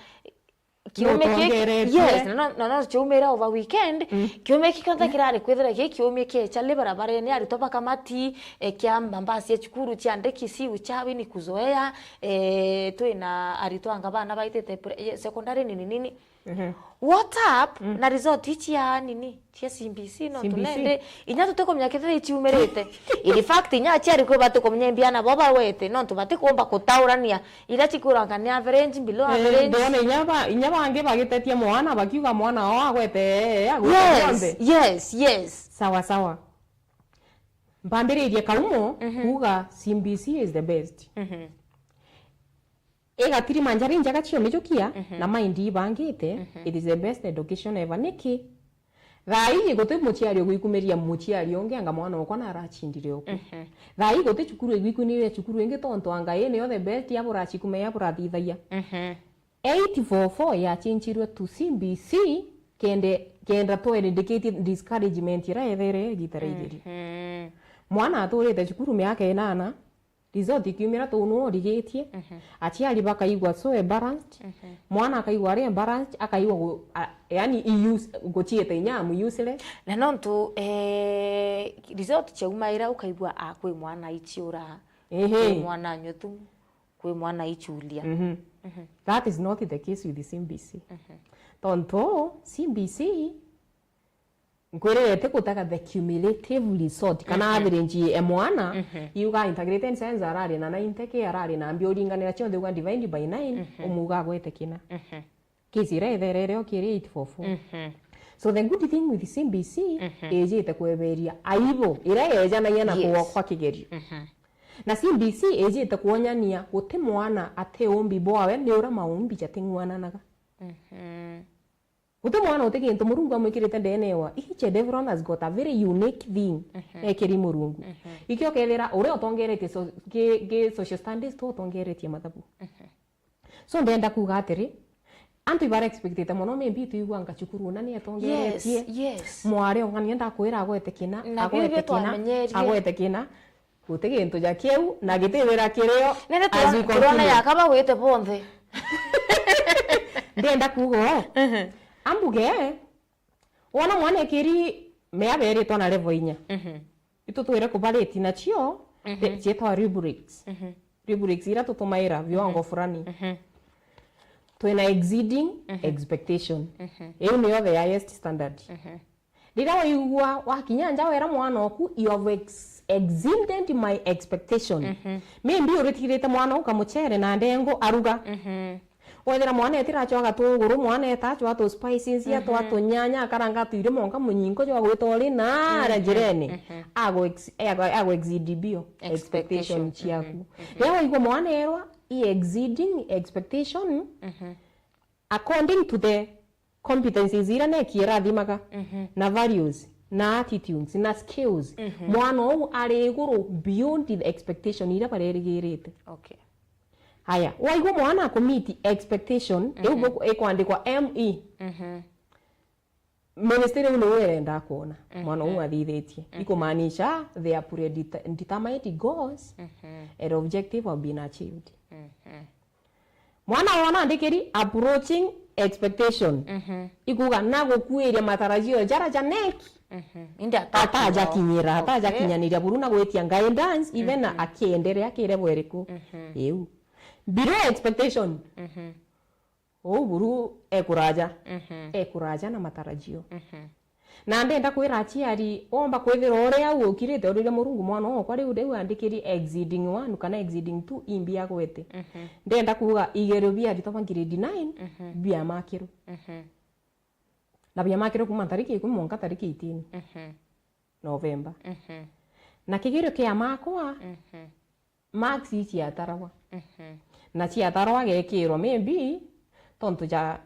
kiumia kiki, yes, na no, na no kiumire over weekend, mm, kiumia kiki kionthe kirari kwithira ki kiumia kia chali barabarene, aritwa bakamati, eh, kiamba mbasi ya cukuru cia ndeki si uchawi ni kuzoea, eh, twina aritwa anga bana baitite pre-, eh, secondary nini nini. Mhm. What up, mm, na result ichi ya nini? Cia C B C, no C B C. Tunende, inya tutikumenya kethira ichiumirite. In fact, inya aciari kwi batikumenya imbiana bo barwete, nontu batikumba kutaurania ira chikwiranga ni average, below, eh, average. Ndona inya ba-, inya bangi bagitetia mwana, bakiuga mwana wao agwete, eh, agwete. Yes, bionthe. Yes, yes. Sawa, sawa. Mpambiririe kaumo, mhm, kuuga C B C is the best. Mhm. Igatiri manjari njega cio mijukia, mhm, na mind ibangite, mhm, it is the best education ever. Niki? Thaa ii guti muciari ugwikumiria muciari ungi anga mwana okwa na arachindire okwa. Mhm. Thaa ii guti cukuru igwikuniria cukuru ingi tontu anga ii niyo the best ya burachikumea burathithagia. Mhm. Eight four four yachinchirwe to C B C kende, kenda twerediketie discouragement ira ethere igita ria itheri. Mhm. Mwana aturite cukuru miaka inana, result ikiumira tu nu origitie, mhm, aciari bakaigua so embarrassed, mhm, mwana akaigua ari embarrassed, akaigua gu-, a-, yani, i use-, guchiite inya amu useless. Na nontu, eh, result chiaumaira ukaigua, ah, kwi mwana aichiura, ehe, kwi mwana anywa thumu, kwi mwana aichuria. Mhm. Mhm. That is not the case with C B C. Mhm. Tontu C B C nkwirire ti gutega the cumulative result, kana, mhm, average e mwana, mhm, iuga integrated science arari na ninety, ke arari na mbi uringanira cionthe uga divide by nine, mhm, umuga agwete kina. Mhm. Case ira etherere okiri eight four four. Mhm. So the good thing with C B C, mhm, ijite kweberia aibu ira yejanagia na, yes, kugwa kwa kigerio. Mhm. Na C B C ijite kwonyania guti mwana ati umbi bwawe ni ura maumbi jating'uananaga. Mhm. Guti mwana uti gintu Murungu amwikirite ndene wa. Each and everyone has got a very unique thing, mhm, ekiri Murungu. Mhm. Ikio kethira uria utongeretie so-, ki, ki social studies tu utongeretie mathabu. Mhm. So ndenda kuuga atiri, antu ibara expectite mono, maybe tuigua anga cukuru una ni etongeretie. Yes, yes. Mwari ong'ania ndakwira agwete kina, na agwete kina, agwete kina. Guti gintu ja kiu, na gitithira kirio. Nene as we continue. Turona yakaba gwite bonthe. Ndenda kuuga uu. Mhm. Ambuge, wona mwana ekiri mea beritwa na level inya. Mhm. Itu twire kubariti nacio, mhm, cietwa rubrics. Mhm. Rubrics ira tutumaira viwango, mhm, fulani. Mhm. Twina exceeding, mhm, expectation. Mhm. Iu niyo the highest standard. Mhm. Riria waigua wakinya nja wera mwana oku, "You have ex-, exceeded my expectation." Mhm. Maybe uritigirite mwana ukamuchere na ndengu aruga. Mhm. Wethira mwana etirachwa gatunguru, mwana etachwa tu spices, mhm, atwa tunyanya, akaranga tuiri monka munyinko jwa gwita uri na, mhm, aria njirene, mhm, ago ex-, ago, ago exceed bio expectation, expectation, mhm, ciaku. Mhm. Riria waigua mwana erwa, "I exceeding expectation," mhm, according to the competencies ira neki irathimaga, mhm, na values, na attitudes, na skills, mhm, mwana uu ari iguru beyond the expectation ira barerigirite. Okay. Haya, waigua mwana akumiti expectation, iu, mhm, ikwandikwa M E. Mhm. Ministry riu niwe irenda kwona, mhm, mwana uu athithitie. Mhm. Ikumaanisha they are predetermined goals, mhm, and objective have been achieved. Mhm. Mwana wona andikiri approaching expectation. Mhm. Ikuga na gukuiria matarajio jara ja neki. Mhm. Indi atakinyira, atajakinyira, okay, atajakinyaniria buru na gwitia guidance, even, mhm, akienderea kire bweriku. Mhm. Iu. Below expectation. Mhm. Uu buru ekuraja. Mhm. Ekuraja na matarajio. Mhm. Na ndenda kwira aciari, womba kwithirwa uria au ukirite uriria Murungu mwana okwa, riu, riu andikiri exceeding one kana exceeding two imbi agwete. Mhm. Ndenda kuuga igerio bia aritwa ba grade nine, mhm, biamakirwe. Mhm. Na biamakirwe kuma tariki ikumi mwanka tariki eighteen, mhm, November. Mhm. Na kigerio kiamakwa, mhm, marks ii ciataragwa. Mhm. Na ciatarwa agekirwa maybe tontu ja,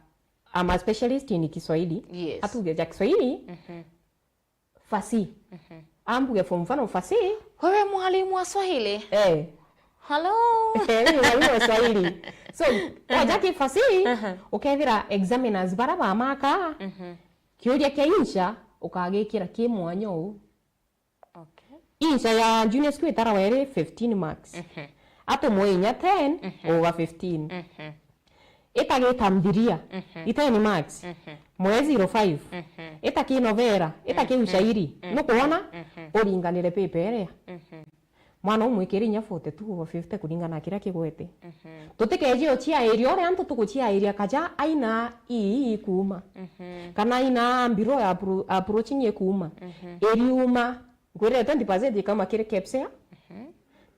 I'm a specialist in Kiswahili. Yes. Atuge ja Kiswahili, mhm, fasihi. Mhm. Ambuge for mfano fasihi. Wewe mwalimu wa Swahili? Eh. Hello? Eh, mimi mwalimu wa Swahili. So, waja ki fasihi, mhm, ukethira examiners bara bamaka, mhm, kiuria kia insha ukagikira ki mwanya uu. Okay. Insha ya junior school itaragwa iri fifteen marks. Mhm. Atumwe inya ten, mhm, over fifteen. Mhm. Itagi tamthiria, mhm, i ten marks. Mhm. Mwe zero five. Mhm. Itaki novera, itaki, mhm, ushairi. Mhm. Nukwona? Mhm. Uringanire paper iria. Mhm. Mwana umwikire inya forty-two over fifty kuringana na kiria kigwete. Mhm. Tutikeje uciairia uria antu tuguciairia kaja aina ii ikuuma. Mhm. Kana aina mbiro ya appro-, approaching ikuuma. Mhm. Iriuma. Nkwirire twenty percent ikauma kiri KPSEA, mhm,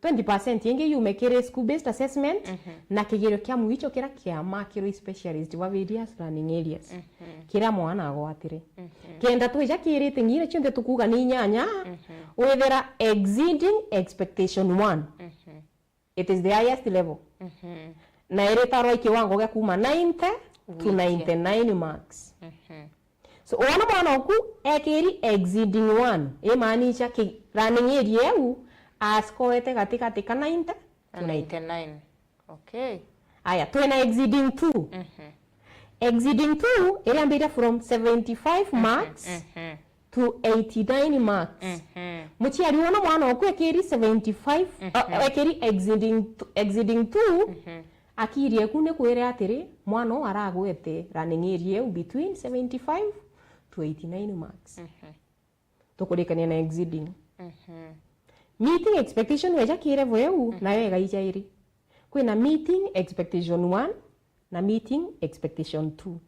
twenty percent ingi yume kiri school based assessment, mhm, na kigerio kia mwicho kiria kiamakirwe specialist wa various learning areas, mhm, kiria mwana agwatire. Mhm. Kenda twija kiri ting'ire cionthe tukuuga ni inyanya, mhm, withira exceeding expectation one. Mhm. It is the highest level. Mhm. Na iritarwa i kiwango gia kuuma ninety to ninety-nine marks. Mhm. So, wona mwana oku ekiri exceeding one, imaanisha ki-, running area iu ascoete gatigati ka ninety to ninety. Ninety-nine. Okay. Aya, twina exceeding two. Mhm. Exceeding two iriambiria from seventy-five, mhm, marks, mhm, to eighty-nine marks. Mhm. Muciari wona mwana oku ekiri seventy-five, mhm, uh, ekiri exceeding t-, exceeding two, mhm, akiri eku ni kwire atiri, mwana uu aragwete running area iu between seventy-five to eighty-nine marks. Mhm. Tukurikania na exceeding. Mhm. Meeting expectation weja ki level iu, mhm, nayo iga ijairi. Kwina meeting expectation one na meeting expectation two.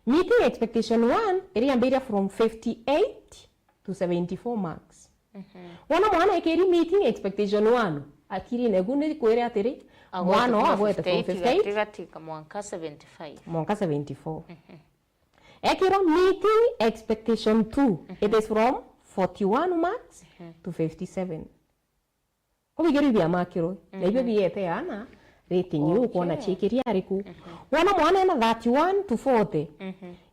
Meeting expectation one iriambiria from fifty-eight to seventy-four marks. Mhm. Wona mwana ekiri meeting expectation one, akirine eku ni kwire atiri, agwete mwana uu agwete from fifty-eight, fifty-eight, gatigati ka mwanka seventy-five. Mwanka seventy-four. Mhm. Ekirwa meeting expectation two, mhm, it is from forty-one marks, mhm, to fifty-seven. Ko bigerio bia makirwe, na ibio biete ana rating iu, ukwona ciikiri ariku. Wona mwana ena thirty-one to forty,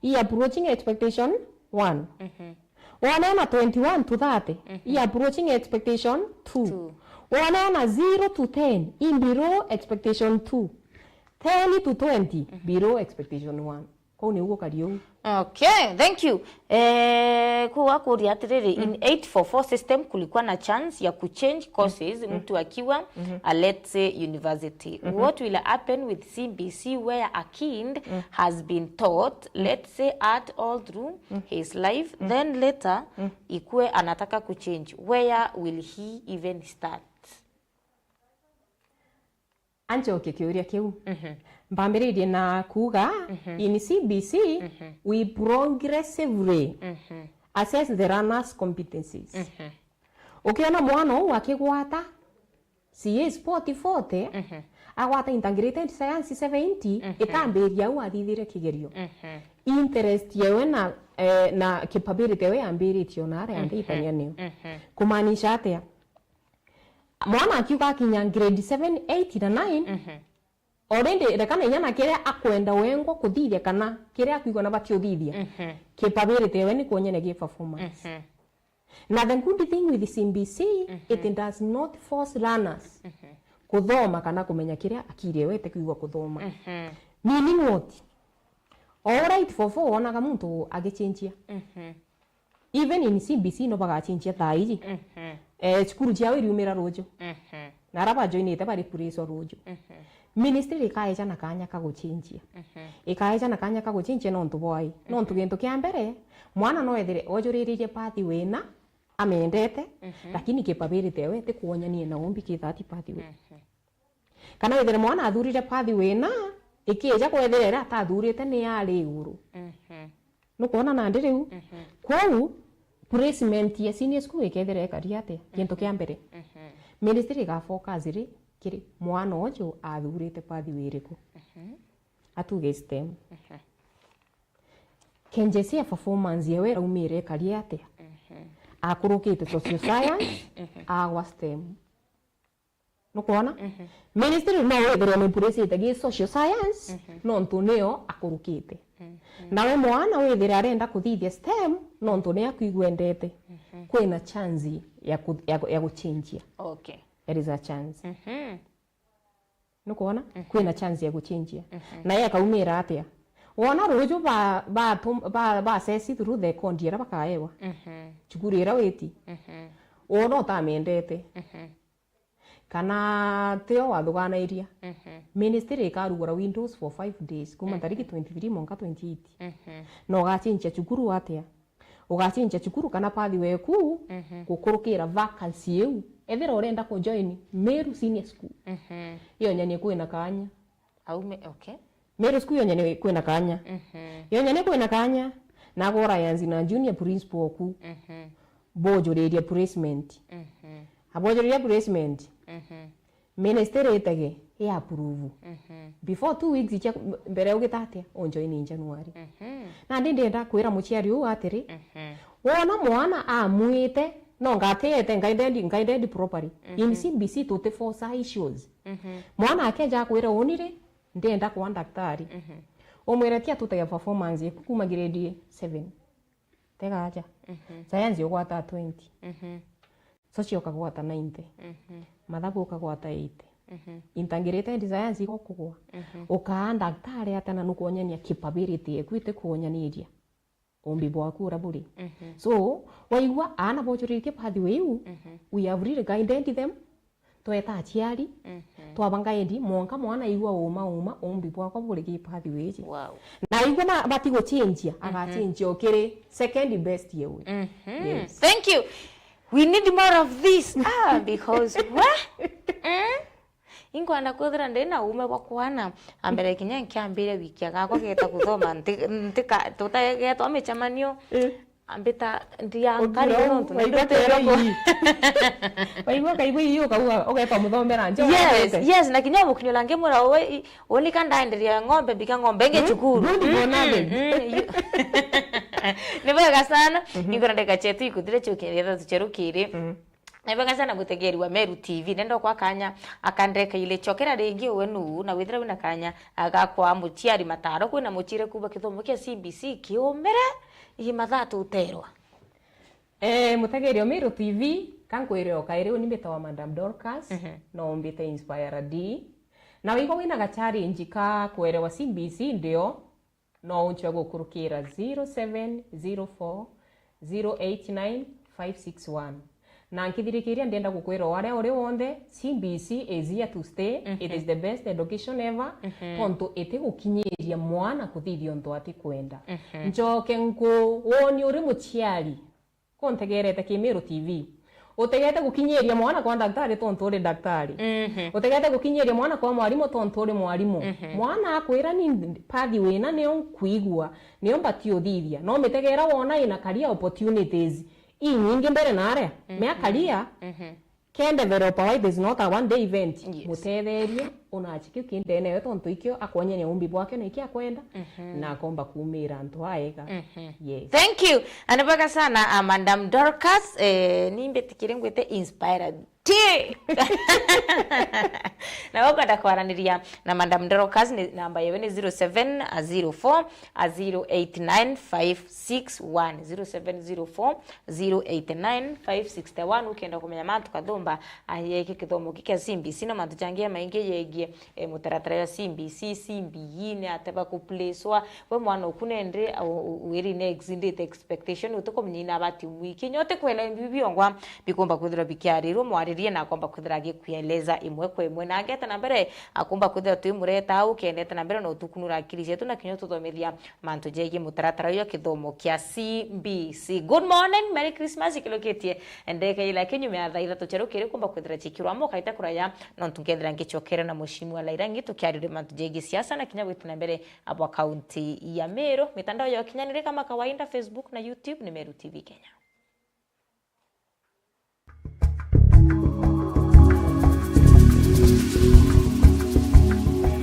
he approaching expectation one. Wona ena twenty-one to thirty, he approaching expectation two. Two. Wona ena zero to ten, he below expectation two. Ten to twenty, below expectation one. Kou niu gukari uu. Okay, thank you. Eh, kuu akuria atiriri, in eight four four system kulikuwa na chance ya kuchange courses mtu akiwa a, let's say, university. What will happen with C B C where a kid has been taught, let's say, art all through his life, then later ikue anataka kuchange? Where will he even start? Ancokie kiuria kiu. Mbambiririe na kuuga, in C B C, we progressively assess the learner's competencies. Ukiona mwana uu akigwata C A spot forty, agwata integrated science seventy, ikambiria au athithire kigerio. Interest yewe na, eh, na capability yewe yambiritie ona aria yambitania niyo. Kumaanisha atia? Mwana akiuga akinya grade seven, eight na nine, already reka na inya na kiria akwenda wengwa kuthithia kana kiria akwigua na bati uthithia, capability yewe ni kuonyene gi performance. Na the good thing with C B C, it does not force learners kuthoma kana kumenya kiria akiri yewe ite kwigua kuthoma. Meaning what? O uria eight four four wonaga muntu agichenjia. Even in C B C no bagachinjia thaa iji. Eh, cukuru ciao iriumira ruju. Na ara bajoinite bari kuriswa ruju. Ministry ikaeja na kanya ka guchinjia. Ikaeja na kanya ka guchinjia nontu bwai? Nontu gintu kia mbere, mwana no ethire ojuriririe pathway ina, amendete, lakini capability yewe ti kuonyanie na umbi ki that pathway. Kana withire mwana athurire pathway ina, ikieja kwethira iria atathurite ni yari iguru. Nukwona nandi riu? Kwou, placement ya senior school ikethira ikari atia? Gintu kia mbere, ministry iga focus ri kiri mwana uju athurite pathway iriku? Atuge STEM. K J C ya performance yewe iraumire ikari atia? Akurukite social science, agwa STEM. Nukwona? Ministry no withirwe ni place itagi social science, nontu niyo akurukite. Nawe mwana withire arenda kuthithia STEM, nontu ni akwigwendete. Kwina chance ya ku-, ya, ya guchinjia. Okay. There is a chance. Nukwona? Kwina chance ya guchinjia. Naye akaumira atia? Wona ruju ba, ba, ba, ba assess through the code iria bakaewa. Cukuru iria witi. Wona utamendete. Kana tio wathuganairia. Ministry ikarugura windows for five days, kuma tariki twenty-three mwanka twenty-eight. Na ugachinjia cukuru atia? Ugachinjia cukuru kana pathway eku gukurukira vacancy iu. Ethira urenda kujoin Meru Senior School, ionyanie kwina kanya. Aume, okay. Meru School yonyene kwina kanya. Yonyene kwina kanya, na agwo alliance na junior principal oku. Bojuriria placement. Abojuriria placement. Ministry itege, i approve. Before two weeks cia mbere ugita atia? Unjoin in January. Nandi ndienda kwira muciari uu atiri, wona mwana amwite, no ngatiete guided, guided properly. In C B C tuti force issues. Mwana akeja akwira, uni ri, ndienda kwa daktari. Umwire, tia tutege performance yaku kuma grade seven. Tega aja. Science ugwata twenty. Social ukagwata ninety. Mathabu ukagwata eighty. Integrated science igukugwa. Ukaa daktari atia na nukuonyania capability yaku iti kuonyaniria umbi bwaku uria buri. So, waigua aana bojuritie pathway iu, we have really guided them. Tweta aciari, twabanga endi, mwanka mwana aigua uma, uma, umbi bwakwa buri ki pathway iji. Wow. Na aigua na bati guchinjia, agachinjia ukiri second best yewe. Yes. Thank you. We need more of this. Ah, because what? Mm? Inkwenda kwithira ndi na uume bwa kwana, ambere kinya nkiambire wiki agakwa geta kuthoma, nti-, ntika-, tutagetwa micemanio, ambita ndia nkari nontu waigua nduteere ku- ii. Waigua kaigua ii, ukauga, ugeta muthomera njo. Yes, yes, na kinya umukinyura ngimwira, "Uwe, i-, unika ndaenderia ng'ombe, mbika ng'ombe ingi cukuru." Good for nothing. Ni bwega sana. Ingona ndeka chetu ikuthire chukiria tucherukiri. Na ibwega sana mutegeri wa Meru T V, nenda kwa kanya akandeka ile chokera ringi uwe nu, na withira wina kanya agakwa muchiari mataro kwina muchire kuba kithomo kia C B C kiumire i mathaa tuterwa. Eh, mutegeri wa Meru T V, kankwire o kairi uni mbitawa Madam Dorcas, Mhm. no mbite Inspire D. Na waigwa wina ga challenge ka kuerewa C B C ndio, no unchwe gukurukira zero seven zero four zero eight nine five six one. Na nkithirikiria ndienda gukwira o aria uri wonthe, C B C is here to stay. It is the best education ever. Tontu itigukinyiria mwana kuthithia untu atikwenda. Njoke nku woni uri muchiari, kuntegerete ki Meru T V. Utegete gukinyiria mwana kwa daktari tontu uri daktari. Mhm. Utegete gukinyiria mwana kwa mwarimu tontu uri mwarimu. Mhm. Mwana akwira ni pathi wina nio nkwigua, nio mbati uthithia. No mitegera wona ina career opportunities inyingi mbere na aria. Mhm. Mea career Mhm. can develop, why there's not a one day event. Yes. Mutetherie, unachi kiu ki ndene yo tontu ikio akwonyania umbi bwake na iki akwenda, Mhm. na akomba kumira antu aega. Mhm. Yes. Thank you. Anabwega sana, uh, Madam Dorcas, eh, ni mbitikire ngwite inspired. Ti! Na ukwenda kwaraniria na Madam Dorcas, ni namba yewe ni zero seven zero four zero eight nine five six one, zero seven zero four zero eight nine five six one. Ukenda kumenya mantu kathumba, ah, yeki kithomo ki kia C B C na mantu jangi ya maingi yegie, eh, mutaratara ya C B C, C B E ni ateba kuplacwa. We mwana uku nende, ah, u-, u-, wiri ni exceeded expectation, utikumenya ina abati umwiki. Nyote kwela bibi biongwa bikumba kwithirwa bikiarirwo, mwaririe na akomba kwithira agikueleza imwe kwa imwe. Na ageta na mbere, akumba kwithira twimureta au, kendete na mbere na utukunura akili cietu na kinya tuthomithia mantu jegie mutaratara uyu kithomo kia C B C. Good morning, Merry Christmas, ikilukitie ndeka ila kinyume ya thaa ithatu cia rukiri kumba kwithira cikirwa mo kaita kuraya, nontu nkethira ngichokere na mushimu wa Lairangi tukiarire mantu jegie siasa na kinya gwita na mbere abwa kaunti ya Meru. Mitandao ya ukinyanire kama kawaida, Facebook na YouTube ni Meru T V Kenya.